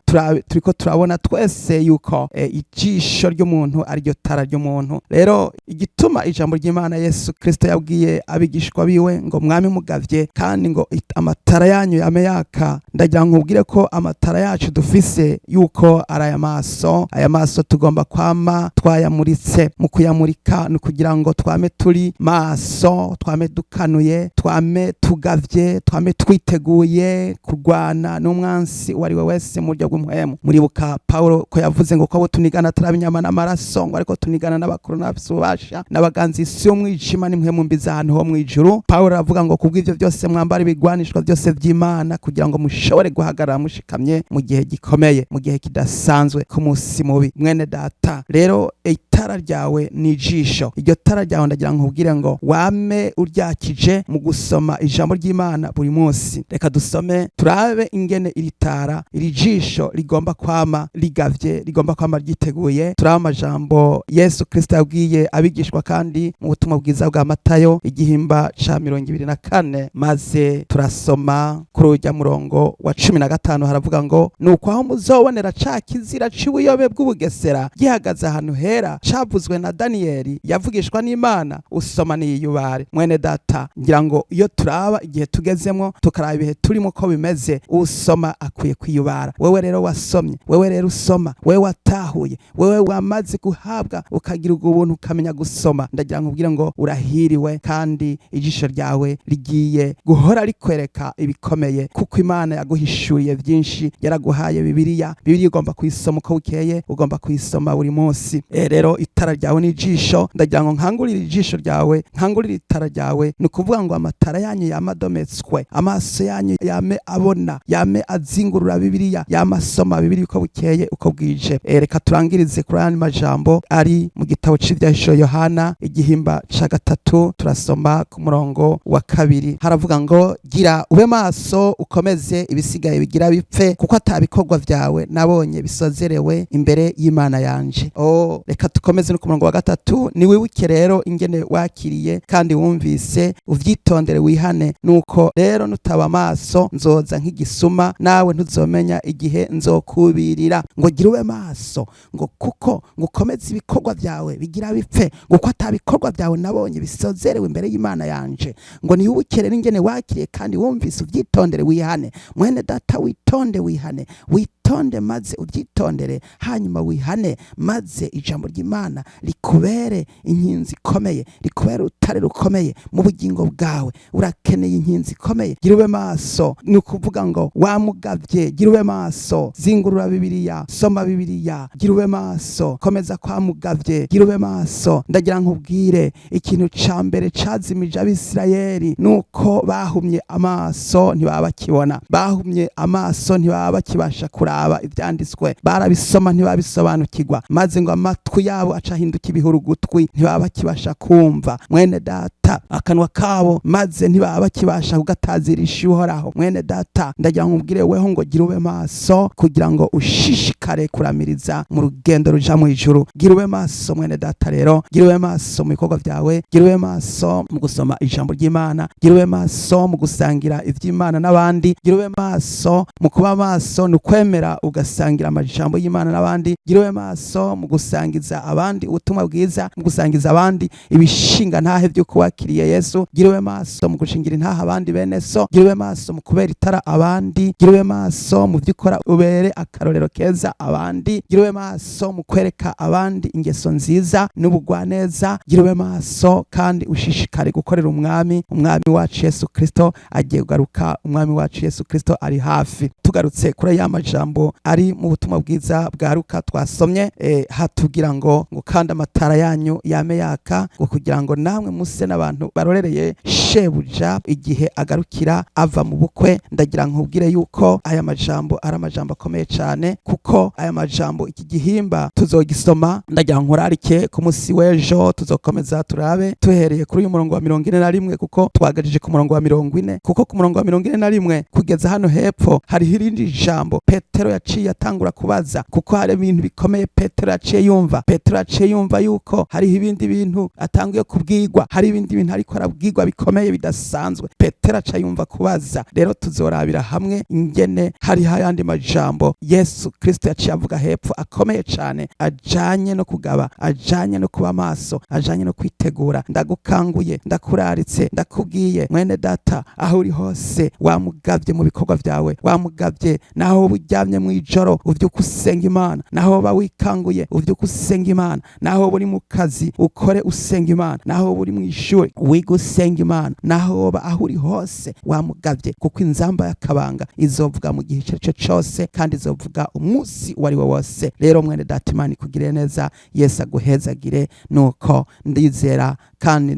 turiko turabona twese yuko ijisho ry'umuntu ariryo tara ry'umuntu. Rero igituma ijambo ry'Imana Yesu Kristo yabwiye abigishwa biwe ngo mwami mugavye kandi ngo amatara yanyu yame yaka, ndagira ngo nkubwire ko amatara yacu dufise yuko ari aya maso. Aya maso tugomba kwama twayamuritse. Mu kuyamurika ni ukugira ngo twame turi maso, twame dukanuye, twame tugavye, twame twiteguye kurwana n'umwansi uwo ari we wese mu buryo bw'umuhemu. Muribuka Paulo ko yavuze ngo ko abo tunigana atari inyama n'amaraso, ngo ariko tunigana n'abakuru n'abafise ububasha n'abaganzi isi y'umwijima n'impwemu mbi z'ahantu ho mw'ijuru. Paulo aravuga ngo kubw'ivyo byose mwambara ibigwanishwa byose vy'Imana, kugira ngo mushobore guhagarara mushikamye mu gihe gikomeye, mu gihe kidasanzwe, ku munsi mubi. Mwene data, rero itara ryawe ni ijisho. Iryo tara ryawe ndagira ngo nkubwire ngo wame uryakije mu gusoma ijambo ry'Imana buri munsi. Reka dusome turabe ingene iri tara, iri jisho rigomba kwama rigavye, rigomba kwama ryiteguye. Turabe amajambo Yesu Kristo yabwiye abigishwa kandi mu butumwa bwiza bwa Matayo, igihimba ca 24, maze turasoma kuri urya murongo wa 15. Haravuga ngo nuko aho muzobonera ca kizira c'ubuyobe bw'ubugesera gihagaze ahantu hera, cavuzwe na Daniyeli yavugishwa n'Imana, usoma niyubare. Mwene data, ngira ngo iyo turaba igihe tugezemo, tukaraba ibihe turimo ko bimeze, usoma akwiye kwiyubara. Wewe rero wasomye, wewe rero usoma, wewe watahuye, wewe wamaze guhabwa ukagira ubwo buntu ukamenya gusoma, ndagira ngo ubwire ngo urahiriwe, kandi ijisho ryawe rigiye guhora rikwereka ibikomeye, kuko Imana yaguhishuriye byinshi, yaraguhaye Bibiliya. Bibiliya ugomba kuyisoma uko bukeye, ugomba kuyisoma buri munsi. Rero itara ryawe ni ijisho. Ndagira ngo nkangurire ijisho ryawe, nkangurire itara ryawe. Ni ukuvuga ngo amatara yanyu yame adometswe, amaso yanyu yame abona, yame azingurura Bibiliya, yame asoma Bibiliya uko bukeye uko bwije. Reka turangirize kuri aya majambo ari mu gitabo c'Ivyahisho Yohana, igihimba ca 3, turasoma ku murongo wa 2. Haravuga ngo gira ube maso, ukomeze ibisigaye bigira bipfe, kuko atabikorwa vyawe nabonye bisozerewe imbere y'Imana yanje. Oh, reka dukomeze. Dukomeze no ku murongo wa 3: "Niwibuke rero ingene wakiriye kandi wumvise, uvyitondere, wihane. Nuko rero nutaba amaso, nzoza nk'igisuma, nawe ntuzomenya igihe nzokubirira." Ngo gira ube maso, ngo kuko ngo ukomeze ibikorwa byawe bigira bipfe, ngo uko atabikorwa byawe nabonye bisozerewe imbere y'Imana yanje. Ngo niwibuke rero ingene wakiriye kandi wumvise, uvyitondere, wihane. Mwene data, witonde, wihane, witonde maze ubyitondere, hanyuma wihane, maze ijambo ry'Imana rikubere inkinzi ikomeye, rikubere urutare rukomeye mu bugingo bwawe. Urakeneye inkinzi ikomeye. Gira ube maso. Ni ukuvuga ngo wamugavye, gira ube maso, zingurura Bibiliya, soma Bibiliya, gira ube maso, komeza kwamugavye, gira ube maso. Ndagira nkubwire, ikintu ca mbere cazimije Abisirayeli nuko bahumye amaso, ntibaba bakibona. Bahumye amaso, ntibaba bakibasha kuraba ivyanditswe. Barabisoma, ntibabisobanukirwa, maze ngo amatwi yabo aca ahinduka ibihurugutwi, ntibaba bakibasha kumva. Mwene data, akanwa kabo maze ntibaba bakibasha kugatazirisha Uhoraho. Mwene data, ndagira nkubwire weho ngo gira ube maso kugira ngo ushishikare kuramiriza mu rugendo ruja mu ijuru. Gira ube maso, mwene data. Rero gira ube maso mu bikorwa byawe, gira ube maso mu gusoma ijambo ry'Imana, gira ube maso mu gusangira ivy'Imana n'abandi. Gira ube maso mu kuba maso, ni ukwemera ugasangira amajambo y'Imana n'abandi. Gira ube maso mu gusangiza abandi ubutumwa bwiza, mu gusangiza abandi ibishinga ntahe vy'uko wakiriye Yesu. Gira ube maso mu gushingira intahe abandi bene so. Gira ube maso mu kubera itara abandi. Gira ube maso mu vyo ukora, ubere akarorero keza abandi. Gira ube maso mu kwereka abandi ingeso nziza n'ubugwaneza. Gira ube maso kandi ushishikare gukorera Umwami. Umwami wacu Yesu Kristo agiye kugaruka, Umwami wacu Yesu Kristo ari hafi. Tugarutse kuri ya majambo ari mu butumwa bwiza bwa Luka twasomye, hatubwira ngo kandi amatara yanyu yame yaka, ngo kugira ngo namwe muse n'abantu barorereye shebuja igihe agarukira ava mu bukwe. Ndagira nkubwire yuko aya majambo ari amajambo akomeye cyane, kuko aya majambo, iki gihimba tuzogisoma. Ndagira nkurarike ku munsi w'ejo, tuzokomeza turabe tuhereye kuri uyu murongo wa 41, kuko twagajije ku murongo wa 40, kuko ku murongo wa 41 kugeza hano hepfo hariho irindi jambo Petero yaciye atangura kubaza, kuko hari ibintu bikomeye Petero yaciye yumva. Petero yaciye yumva yuko hariho ibindi bintu atanguye kubwirwa, hari ibindi bintu ariko arabwirwa bikomeye bidasanzwe. Petero aca yumva kubaza. Rero tuzorabira hamwe ingene hariho ayandi majambo Yesu Kristo yaciye avuga hepfo akomeye cyane, ajanye no kugaba, ajanye no kuba maso, ajanye no kwitegura. Ndagukanguye, ndakuraritse, ndakubwiye, mwene data, aho uri hose, wamugavye mu bikorwa vyawe, wamugavye. Naho uba uryamye mu ijoro, uvyuka usenga Imana. Naho uba wikanguye, uvyuka usenga Imana. Naho uba uri mu kazi, ukore usenga Imana. Naho uba uri mu ishuri, wiga usenga Imana. Naho woba aho uri hose, wamugavye, kuko inzamba y'akabanga izovuga mu gihe icyo ari cyo cyose, kandi izovuga umunsi uwo ari wo wose. Rero mwene data, Imana ikugirire neza, Yesu aguhezagire. Nuko ndizera kandi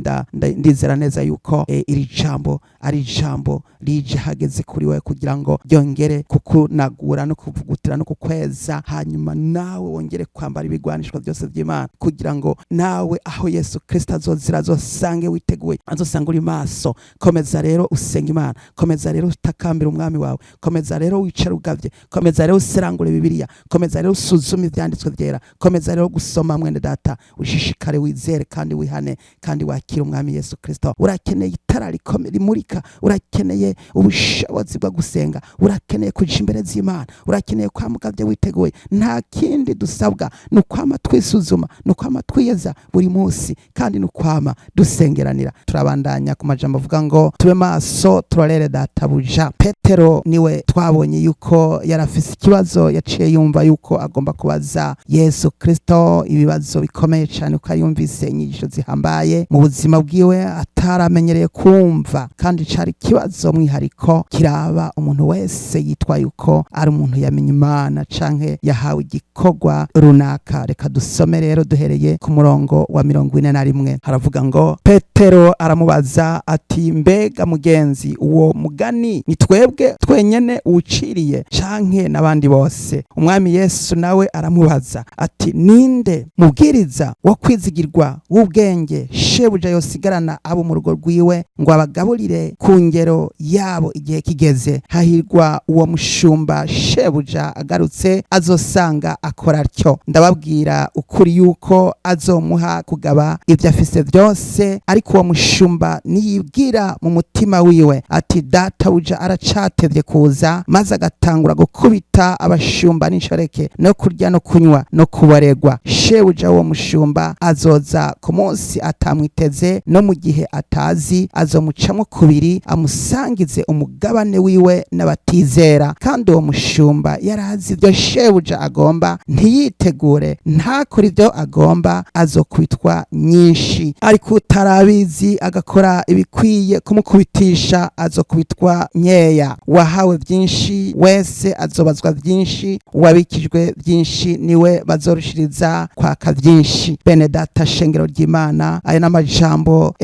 ndizera neza yuko iri jambo ari ijambo rije hageze kuri wewe, kugira ngo ryongere kukunagura no kuvugutira no kukweza, hanyuma nawe wongere kwambara ibigwanishwa byose by'Imana, kugira ngo nawe aho Yesu Kristo azozira azosange witeguye, azosanga uri maso. Komeza rero usenga Imana, komeza rero utakambira Umwami wawe, komeza rero wicara ugavye, komeza rero userangure Bibiliya, komeza rero usuzume ivyanditswe vyera, komeza rero gusoma. Mwene data, ushishikare wizere kandi wihane kandi wakire Umwami Yesu Kristo. Urakeneye itara rimurika, urakeneye ubushobozi bwo gusenga, urakeneye kuja imbere z'Imana, urakeneye kwamugavye witeguye. Nta kindi dusabwa, ni ukwama twisuzuma, ni ukwama twiyeza buri munsi, kandi ni ukwama dusengeranira. Turabandanya ku majambo avuga ngo tube maso turorere databuja. Petero niwe twabonye yuko yarafise ikibazo, yaciye yumva yuko agomba kubaza Yesu Kristo ibibazo bikomeye cyane, kuko yumvise inyigisho zihambaye mu buzima bwiwe ataramenyereye kumva, kandi cari ikibazo mwihariko kiraba umuntu wese yitwa yuko ari umuntu yamenye Imana canke yahawe igikorwa runaka. Reka dusome rero duhereye ku murongo wa 41. Haravuga ngo: "Petero aramubaza ati: 'Mbega mugenzi, uwo mugani ni twebwe twenyene uwuciriye, canke n'abandi bose?' Umwami Yesu nawe aramubaza ati: 'Ninde mubwiriza wo kwizigirwa w'ubwenge shebuja yosigarana abo mu rugo rwiwe ngo abagaburire ku ngero yabo igihe kigeze? Hahirwa uwo mushumba shebuja." Shebuja agarutse azosanga akora atyo? Ndababwira ukuri yuko azomuha kugaba ibyo afise byose. Ariko uwo mushumba niyibwira mu mutima wiwe ati: "Databuja aracatevye kuza", maze agatangura gukubita abashumba n'inshoreke, no kurya no kunywa no kuboregwa, shebuja uwo mushumba azoza ku munsi atamwiteze no mu gihe atazi, azomucamwo kubiri, amusangize umugabane wiwe n'abatizera. Kandi uwo mushumba yarazi ibyo shebuja agomba, ntiyitegure, ntakore ibyo agomba, azokubitwa nyinshi. Ariko utarabizi agakora ibikwiye kumukubitisha, azokubitwa nkeya. Wahawe byinshi wese azobazwa byinshi, uwabikijwe byinshi niwe bazorushiriza kwaka byinshi. Bene data, shengero ry'Imana, aya n'amajambo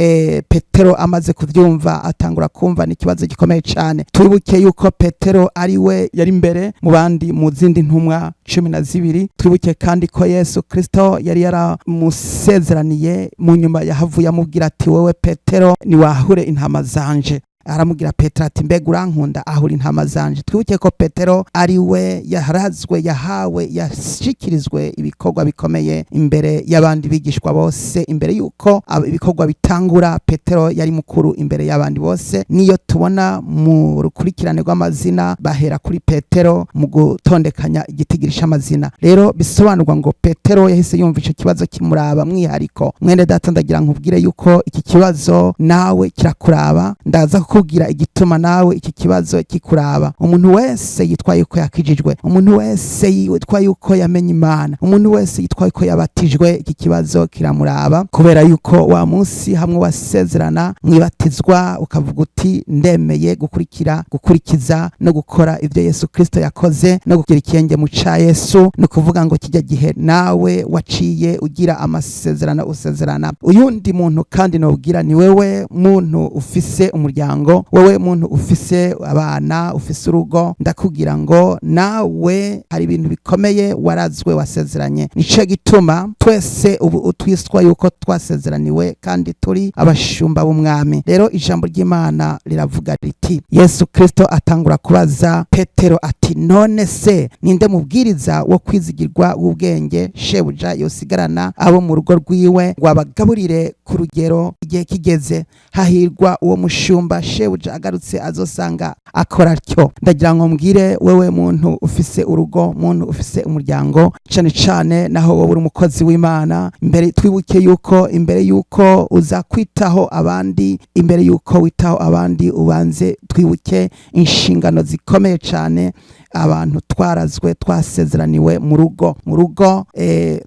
Petero amaze kuvyumva atangura kumva ni ikibazo gikomeye cyane. Twibuke yuko Petero ari we yari imbere mu bandi, mu zindi ntumwa 12. Twibuke kandi ko Yesu Kristo yari yaramusezeraniye mu nyuma, yahavuye amubwira ati: "Wewe Petero, niwahure intama zanje." Aramubwira Petero ati: "Mbega urankunda? Ahura intama zanje." Twibuke ko Petero ari we yaharazwe, yahawe, yashikirizwe ibikorwa bikomeye imbere y'abandi bigishwa bose. Imbere y'uko ibikorwa bitangura, Petero yari mukuru imbere y'abandi bose. Niyo tubona mu rukurikirane rw'amazina, bahera kuri Petero mu gutondekanya igitigiri c'amazina. Rero bisobanurwa ngo Petero yahise yumva ico kibazo kimuraba mwihariko. Mwene data, ndagira nkubwire yuko iki kibazo nawe kirakuraba. Ndaza kukubwira igituma nawe iki kibazo kikuraba. Umuntu wese yitwa yuko yakijijwe, umuntu wese yitwa yuko yamenye Imana, umuntu wese yitwa yuko yabatijwe, iki kibazo kiramuraba, kubera yuko wa munsi hamwe wasezerana mwibatizwa, ukavuga uti: "Ndemeye gukurikira, gukurikiza no gukora ibyo Yesu Kristo yakoze no kugira ikirenge mu ca Yesu." Ni ukuvuga ngo kijya gihe nawe waciye ugira amasezerano, usezerana uyundi muntu. Kandi nobwira ni wewe muntu ufise umuryango, wewe muntu ufise abana, ufise urugo, ndakubwira ngo nawe hari ibintu bikomeye warazwe, wasezeranye. Nico gituma twese ubu twiswa yuko twasezeraniwe kandi turi abashumba b'umwami. Rero ijambo ry'Imana riravuga riti: Yesu Kristo atangura kubaza Petero ati: "None se ninde mubwiriza wo kwizigirwa w'ubwenge shebuja yosigarana abo mu rugo rwiwe ngo abagaburire ku rugero igihe kigeze? Hahirwa uwo mushumba shebuja agarutse azosanga akora atyo." Ndagira ngo mbwire wewe muntu ufise urugo, muntu ufise umuryango, cane cane naho wowe uri umukozi w'Imana, imbere twibuke yuko imbere yuko uza kwitaho abandi, imbere yuko witaho abandi, ubanze twibuke inshingano zikomeye cane abantu twarazwe, twasezeraniwe mu rugo. Mu rugo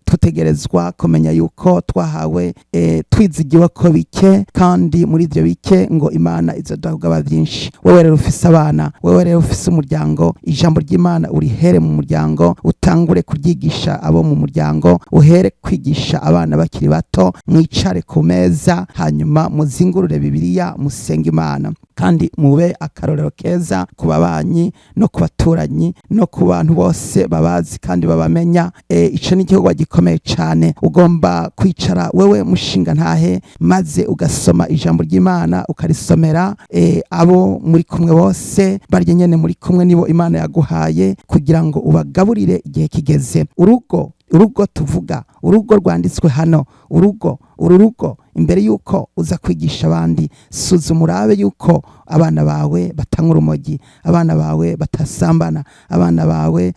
tutegerezwa kumenya yuko twahawe, twizigiwe ko bike, kandi muri ibyo bike ngo Imana izoduha kugaba byinshi. Wewe rero ufise abana, wewe rero ufise umuryango, ijambo ry'Imana urihere mu muryango, utangure kuryigisha abo mu muryango, uhere kwigisha abana bakiri bato. Mwicare ku meza, hanyuma muzingurure Bibiliya, musenge Imana, kandi mube akarorero keza ku babanyi no ku baturanyi no ku bantu bose babazi kandi babamenya. Ico ni igikorwa gikomeye cane. Ugomba kwicara wewe mushinga ntahe, maze ugasoma ijambo ry'Imana, ukarisomera abo muri kumwe bose, barya nyene muri kumwe, nibo Imana yaguhaye kugira ngo ubagaburire igihe kigeze. Urugo, urugo tuvuga, urugo rwanditswe hano, urugo, uru rugo, imbere yuko uza kwigisha abandi, suzuma urabe yuko abana bawe batanywa urumogi, abana bawe batasambana, abana bawe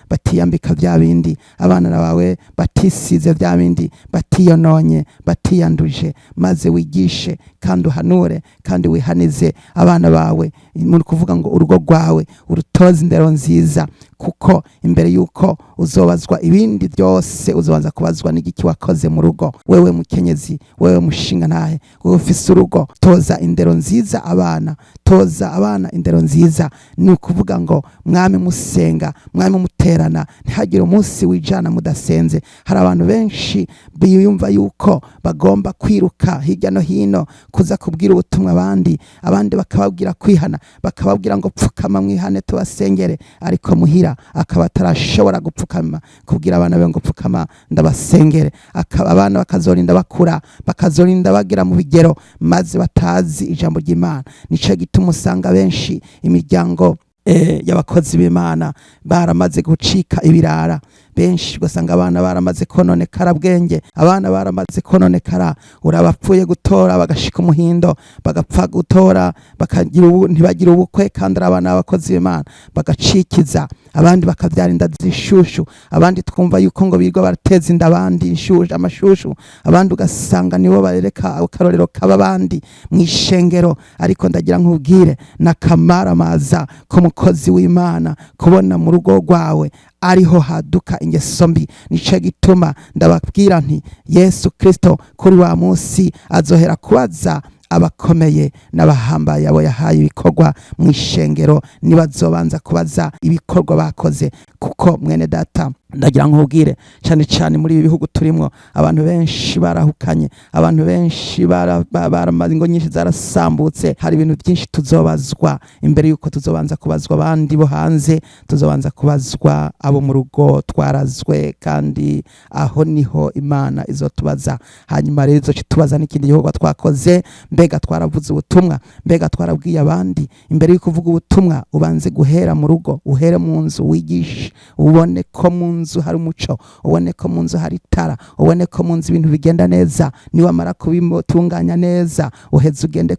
batiyambika bya bindi, abana bawe batisize bya bindi, batiyononye, batiyanduje, maze wigishe kandi uhanure kandi wihanize abana bawe. Ni ukuvuga ngo urugo rwawe urutoze indero nziza, kuko imbere yuko uzobazwa ibindi byose, uzobanza kubazwa n'igiki wakoze mu rugo. Wewe mukenyezi, wewe mushinga ntahe, wewe ufise urugo, toza indero nziza abana, toza abana indero nziza. Ni ukuvuga ngo mwami musenga, mwami muterana, ntihagire umunsi wijana mudasenze. Hari abantu benshi biyumva yuko bagomba kwiruka hirya no hino kuza kubwira ubutumwa abandi, abandi bakababwira kwihana, bakababwira ngo: "Pfukama mwihane tubasengere", ariko muhira akaba atarashobora gupfukama kubwira abana be ngo: "Pfukama ndabasengere." Akaba abana bakazorinda bakura, bakazorinda bagera mu bigero, maze batazi ijambo ry'Imana. Nico gituma usanga benshi imiryango Y'abakozi b'Imana baramaze gucika ibirara benshi, ugasanga abana baramaze kononekara bwenge, abana baramaze kononekara. Urabapfuye gutora bagashika umuhindo, bagapfa gutora bakagira ubu ntibagira ubukwe, kandi ari abana b'abakozi b'Imana, bagacikiza abandi, bakabyara inda z'ishushu. Abandi twumva yuko ngo birirwa barateza inda abandi inshushu, amashushu. Abandi ugasanga nibo barereka akarorero kaba abandi mu ishengero. Ariko ndagira nkubwire, n'akamaramaza k'umukozi w'Imana kubona mu rugo rwawe ariho haduka ingeso mbi. Nico gituma ndababwira nti Yesu Kristo kuri wa munsi azohera kubaza abakomeye n'abahambaye abo yahaye ibikorwa mu ishengero, nibazobanza kubaza ibikorwa bakoze. Kuko mwene data, ndagira nkubwire, cyane cyane muri ibi bihugu turimwo, abantu benshi barahukanye, abantu benshi baramaze, ingo nyinshi zarasambutse. Hari ibintu byinshi tuzobazwa. Imbere yuko tuzobanza kubazwa abandi bo hanze, tuzobanza kubazwa abo mu rugo twarazwe, kandi aho niho Imana izotubaza. Hanyuma rero izoca itubaza n'ikindi gikorwa twakoze. Mbega twaravuze ubutumwa? Mbega twarabwiye abandi? Imbere yo kuvuga ubutumwa, ubanze guhera mu rugo, uhere mu nzu, wigishe, ubone ko mu nzu hari umuco, ubone ko mu nzu hari itara, ubone ko mu nzu ibintu bigenda neza. Niwamara kubitunganya neza, uheze ugende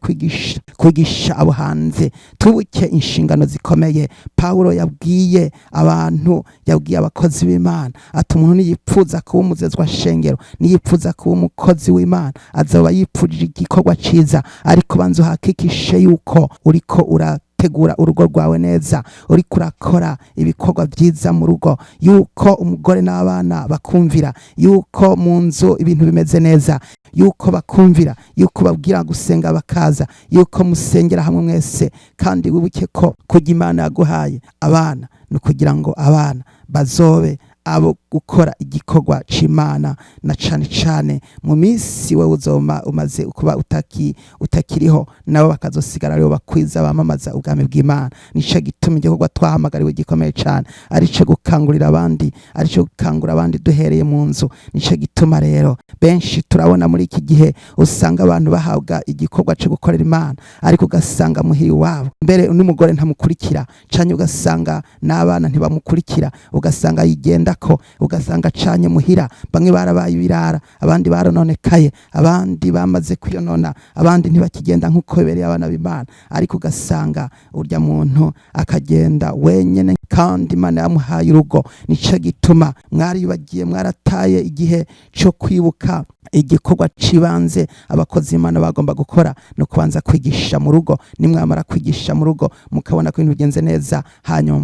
kwigisha abo hanze. Tubuke inshingano zikomeye Pawulo yabwiye abantu, yabwiye abakozi b'Imana, ati umuntu niyipfuza kuba umuzezwa shengero, niyipfuza kuba umukozi w'Imana, azoba yipfujije igikorwa ciza. Ariko banza uhakikishe yuko uriko urategura urugo rwawe neza, uriko urakora ibikorwa byiza mu rugo, yuko umugore n'abana bakumvira, yuko mu nzu ibintu bimeze neza, yuko bakumvira, yuko babwira gusenga bakaza, yuko musengera hamwe mwese. Kandi wibuke ko kujya Imana yaguhaye abana ni ukugira ngo abana bazobe abo gukora igikorwa c'Imana, na cane cane mu minsi wewe uzoma umaze kuba utakiriho, nabo bakazosigara aribo bakwiza bamamaza ubwami bw'Imana. Nico gituma igikorwa twahamagariwe gikomeye cane arico gukangurira abandi, arico gukangura abandi duhereye mu nzu. Nico gituma rero benshi turabona muri iki gihe usanga abantu bahabwa igikorwa co gukorera Imana, ariko ugasanga muhiri iwabo mbere n'umugore ntamukurikira, canke ugasanga n'abana ntibamukurikira, ugasanga yigendako, ugasanga acanye muhira bamwe barabaye ibirara, abandi barononekaye, abandi bamaze kwiyonona, abandi ntibakigenda nk'uko bibereye abana b'Imana. Ariko ugasanga urya muntu akagenda wenyene, kandi Imana yamuhaye urugo. Nico gituma mwaribagiye, mwarataye igihe cyo kwibuka igikorwa cibanze abakozi Imana bagomba gukora, no kubanza kwigisha mu rugo. Nimwamara kwigisha mu rugo, mukabona ko ibintu bigenze neza, hanyuma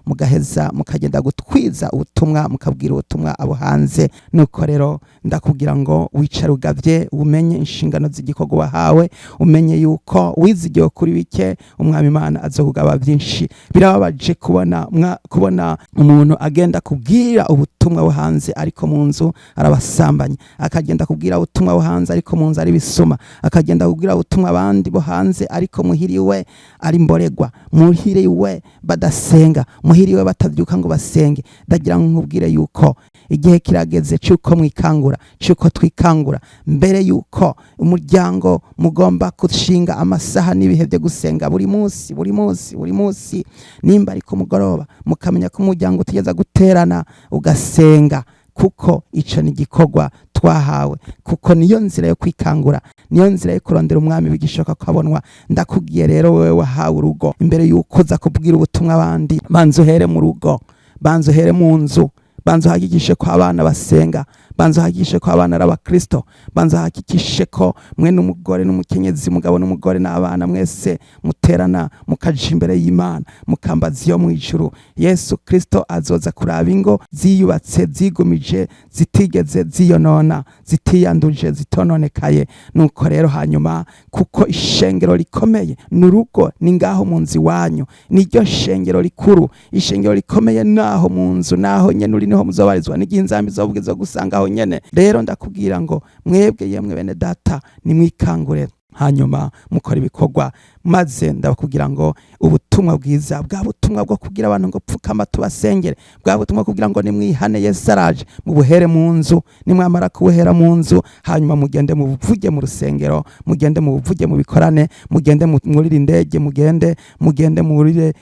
mugaheza mukagenda gutwiza ubutumwa, mukabwira ubutumwa abo hanze. Nuko rero ndakubwira ngo wicare ugavye, umenye inshingano z'igikorwa wahawe, umenye yuko wizigiwe kuri bike, Umwami Imana azokugaba byinshi. Birababaje kubona umuntu agenda kubwira ubutumwa bwo hanze, ariko mu nzu arabasambanya, akagenda kubwira ubutumwa bwo hanze, ariko mu nzu ari bisuma, akagenda kubwira ubutumwa abandi bo hanze, ariko muhiriwe ari mboregwa, muhiriwe badasenga, muhiriwe batabyuka ngo basenge. Ndagira ngo nkubwire yuko igihe kirageze cy'uko mwikangura, cy'uko twikangura. Mbere yuko umuryango mugomba gushinga amasaha n'ibihe byo gusenga buri munsi, buri munsi, buri munsi, nimba ari ku mugoroba, mukamenya ko umuryango utigeza guterana ugasenga, kuko ico ni igikorwa twahawe, kuko niyo nzira yo kwikangura, niyo nzira yo kurondera Umwami bigishoka kwabonwa. Ndakubwiye rero, wewe wahawe urugo, imbere yuko uza kubwira ubutumwa abandi, banza uhere mu rugo, banza uhere mu nzu, banza uhakikishe ko abana basenga, banza uhakikishe ko abana ari abakristo, banza uhakikishe ko mwe n'umugore n'umukenyezi, umugabo n'umugore n'abana, mwese muterana mukaja imbere y'Imana, mukambaza iyo mu ijuru. Yesu Kristo azoza kuraba ingo ziyubatse, zigumije, zitigeze ziyonona, zitiyanduje, zitononekaye. Nuko rero hanyuma, kuko ishengero rikomeye ni urugo, ni ngaho mu nzu iwanyu, niryo shengero rikuru. Ishengero rikomeye naho mu nzu, naho nyene uri, niho muzobarizwa n'igihe inzambi izobwiza gusanga aho nyene. Rero ndakubwira ngo mwebwe, yemwe bene data, nimwikangure, hanyuma mukora ibikorwa. Maze ndabakubwira ngo ubutumwa bwiza, bwa butumwa bwo kugira abantu ngo pfukama tubasengere, bwa butumwa kugira ngo nimwihane Yesu araje, mubuhere mu nzu. Nimwamara kubuhera mu nzu, hanyuma mugende mubuvuge mu rusengero, mugende mubuvuge mu bikorane, mugende mwurire indege, mugende mwurire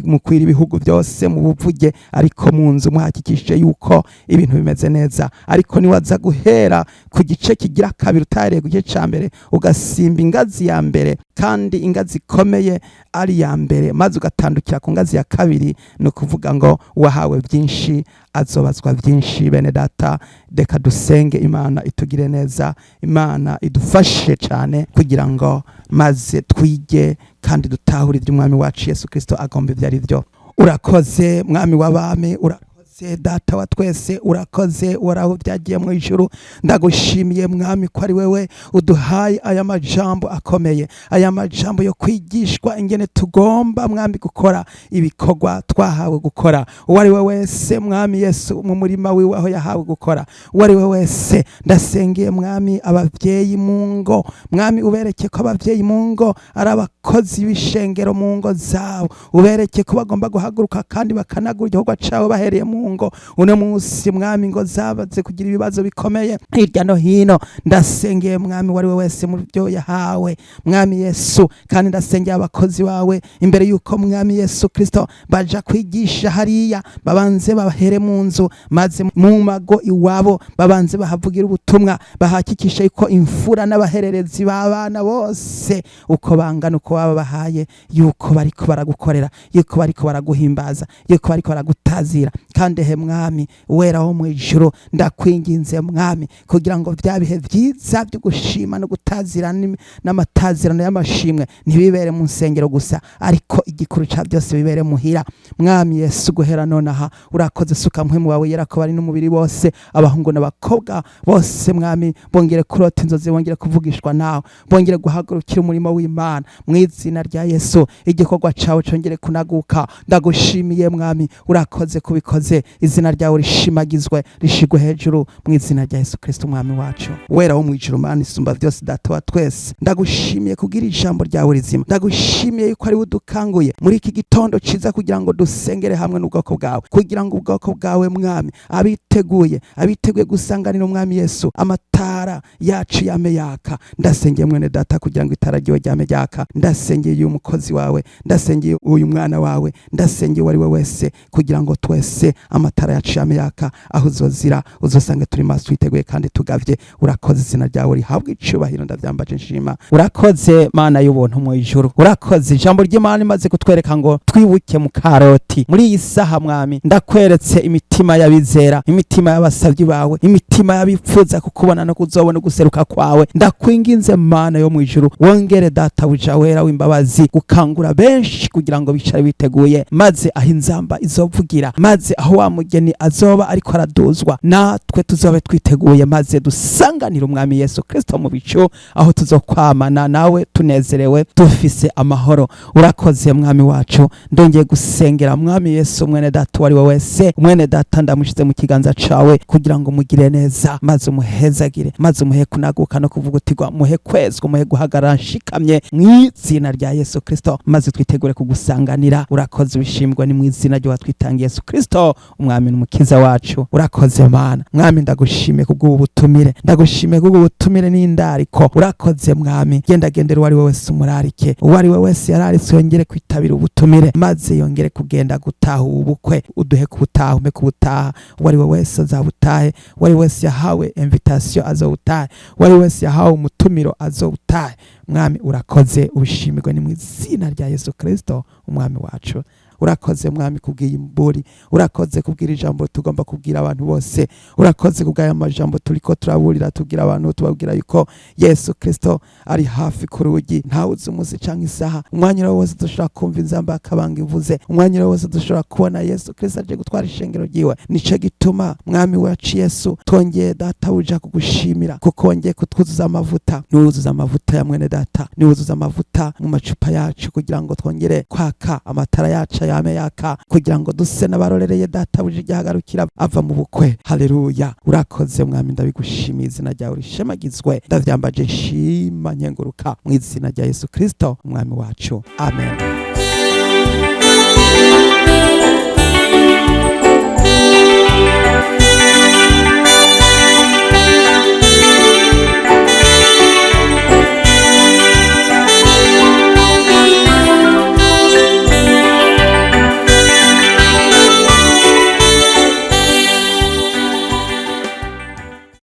mukwira ibihugu byose mubuvuge, ariko mu nzu muhakikishije yuko ibintu bimeze neza. Ariko niwaza guhera ku gice kigira kabiri utahereye ku gice ca mbere, ugasimba ingazi ya mbere kandi ingazi ikomeye ari iya mbere, maze ugatandukira ku ngazi ya kabiri, ni ukuvuga ngo uwahawe byinshi azobazwa byinshi. Bene data, reka dusenge Imana itugire neza, Imana idufashe cyane kugira ngo maze twige kandi dutahure iby'umwami wacu Yesu Kristo agomba ibyo ari byo. Urakoze Mwami w'abami, urakoze Data wa twese, urakoze Uhoraho byagiye mu ijuru. Ndagushimiye Mwami ko ari wewe uduhaye aya majambo akomeye, aya majambo yo kwigishwa ingene tugomba, Mwami, gukora ibikorwa twahawe gukora. Uwo ari we wese, Mwami Yesu, mu murima wiwe aho yahawe gukora, uwo ari we wese, ndasengeye Mwami abavyeyi mu ngo, Mwami, ubereke ko abavyeyi mu ngo ari abakozi b'ishengero mu ngo zabo, ubereke ko bagomba guhaguruka kandi bakanagura igikorwa cabo bahereye mu ngo. Uno munsi, Mwami, ngo zabaze kugira ibibazo bikomeye hirya no hino. Ndasengeye Mwami uwo ari we wese mu byo yahawe, Mwami Yesu, kandi ndasengeye abakozi bawe imbere yuko, Mwami Yesu Kristo, baja kwigisha hariya, babanze bahere mu nzu, maze mu mago iwabo babanze bahavugira ubutumwa, bahakikisha yuko imfura n'abahererezi b'abana bose uko bangana, uko baba bahaye, yuko bariko baragukorera, yuko bariko baraguhimbaza, yuko bariko baragutazira. Kandi he Mwami wera wo mu ijuru, ndakwinginze Mwami, kugira ngo bya bihe byiza byo gushima no gutazira n'amatazirano y'amashimwe ntibibere mu nsengero gusa, ariko igikuru ca byose bibere muhira. Mwami Yesu, guhera nonaha, urakoze, suka mpwemu wawe yera ko bari n'umubiri bose, abahungu n'abakobwa bose, Mwami, bongere kurota inzozi, bongere kuvugishwa nawe, bongere guhagurukira umurimo w'Imana. Mu izina rya Yesu, igikorwa cawe congere kunaguka. Ndagushimiye Mwami, urakoze kubikoze. Izina ryawe rishimagizwe, rishigwe hejuru, mu izina rya Yesu Kristo umwami wacu. Wera wo mu ijuru, Mana isumba byose, Data wa twese, ndagushimiye kugira ijambo ryawe rizima. Ndagushimiye yuko ari udukanguye muri iki gitondo ciza kugira ngo dusengere hamwe n'ubwoko bwawe, kugira ngo ubwoko bwawe, Mwami, abiteguye gusanganira umwami Yesu, amatara yacu yame yaka. Ndasengeye mwene data kugira ngo itara ryiwe ryame ryaka. Ndasengeye uyu mukozi wawe, ndasengeye uyu mwana wawe, ndasengeye uwo ari we wese, kugira ngo twese amatara yacu yame yaka. Aho uzozira uzosange turi maso, twiteguye kandi tugavye. Urakoze, izina ryawe rihabwa icubahiro. Ndavyambaje nshima. Urakoze Mana y'ubuntu mu ijuru, urakoze. Ijambo ry'Imana imaze kutwereka ngo twibuke mu karoti muri iyi saha. Mwami, ndakweretse imitima y'abizera, imitima y'abasavyi bawe, imitima y'abipfuza kukubona no kuzobona uguseruka kwawe. Ndakwinginze Mana yo mu ijuru, wongere Databuja wera w'imbabazi gukangura benshi kugira ngo bicare biteguye, maze aho inzamba izovugira, maze aho wa mugeni azoba ariko araduzwa, natwe tuzobe twiteguye, maze dusanganire umwami Yesu Kristo mu bicu, aho tuzokwamana nawe tunezerewe, dufise amahoro. Urakoze Mwami wacu. Ndongeye gusengera, Mwami Yesu, mwene data uwo ari we wese. Mwene data ndamushize mu kiganza cawe kugira ngo mugire neza, maze umuhezagire, maze umuhe kunaguka no kuvugutirwa, muhe kwezwa, muhe guhagarara nshikamye, mu izina rya Yesu Kristo, maze twitegure kugusanganira. Urakoze, ubishimwa ni mu izina ry'uwatwitangiye Yesu Kristo umwami n'umukiza wacu. Urakoze Mana. Mwami, ndagushimiye kubw'ubu butumire, ndagushimiye kubw'ubu butumire n'indariko. Urakoze Mwami. Genda gendera uwo ari we wese, umurarike. Uwo ari we wese yararitse yongere kwitabira ubutumire, maze yongere kugenda gutaha ubu bukwe. Uduhe kubutaha, umpe kubutaha. Uwo ari we wese azabutahe. Uwo ari we wese yahawe invitation azowutahe. Uwo ari we wese yahawe umutumiro azowutahe. Mwami, urakoze, ubishimirwe ni mu izina rya Yesu Kristo umwami wacu. Urakoze Mwami kubw'iyi mburi, urakoze kubwira ijambo tugomba kubwira abantu bose, urakoze kubw'aya majambo turiko turaburira, tubwira abantu, tubabwira yuko Yesu Kristo ari hafi ku rugi. Ntawe uzi umunsi canke isaha. Umwanya wose dushobora kumva inzamba akabanga ivuze, umwanya wose dushobora kubona Yesu Kristo aje gutwara ishengero ryiwe. Nico gituma, Mwami wacu Yesu, twongeye Databuja kugushimira kuko wongeye kutwuzuza amavuta. Niwuzuza amavuta ya mwene data, niwuzuza amavuta mu macupa yacu kugira ngo twongere kwaka amatara yacu. yame yaka, kugira ngo duse n'abarorereye databuja igihagarukira ava mu bukwe. Haleluya, urakoze Mwami, ndabigushimiye, izina ryawe rishemagizwe. Ndavyambaje nshima nkenguruka mu izina rya Yesu Kristo, Umwami wacu, amen.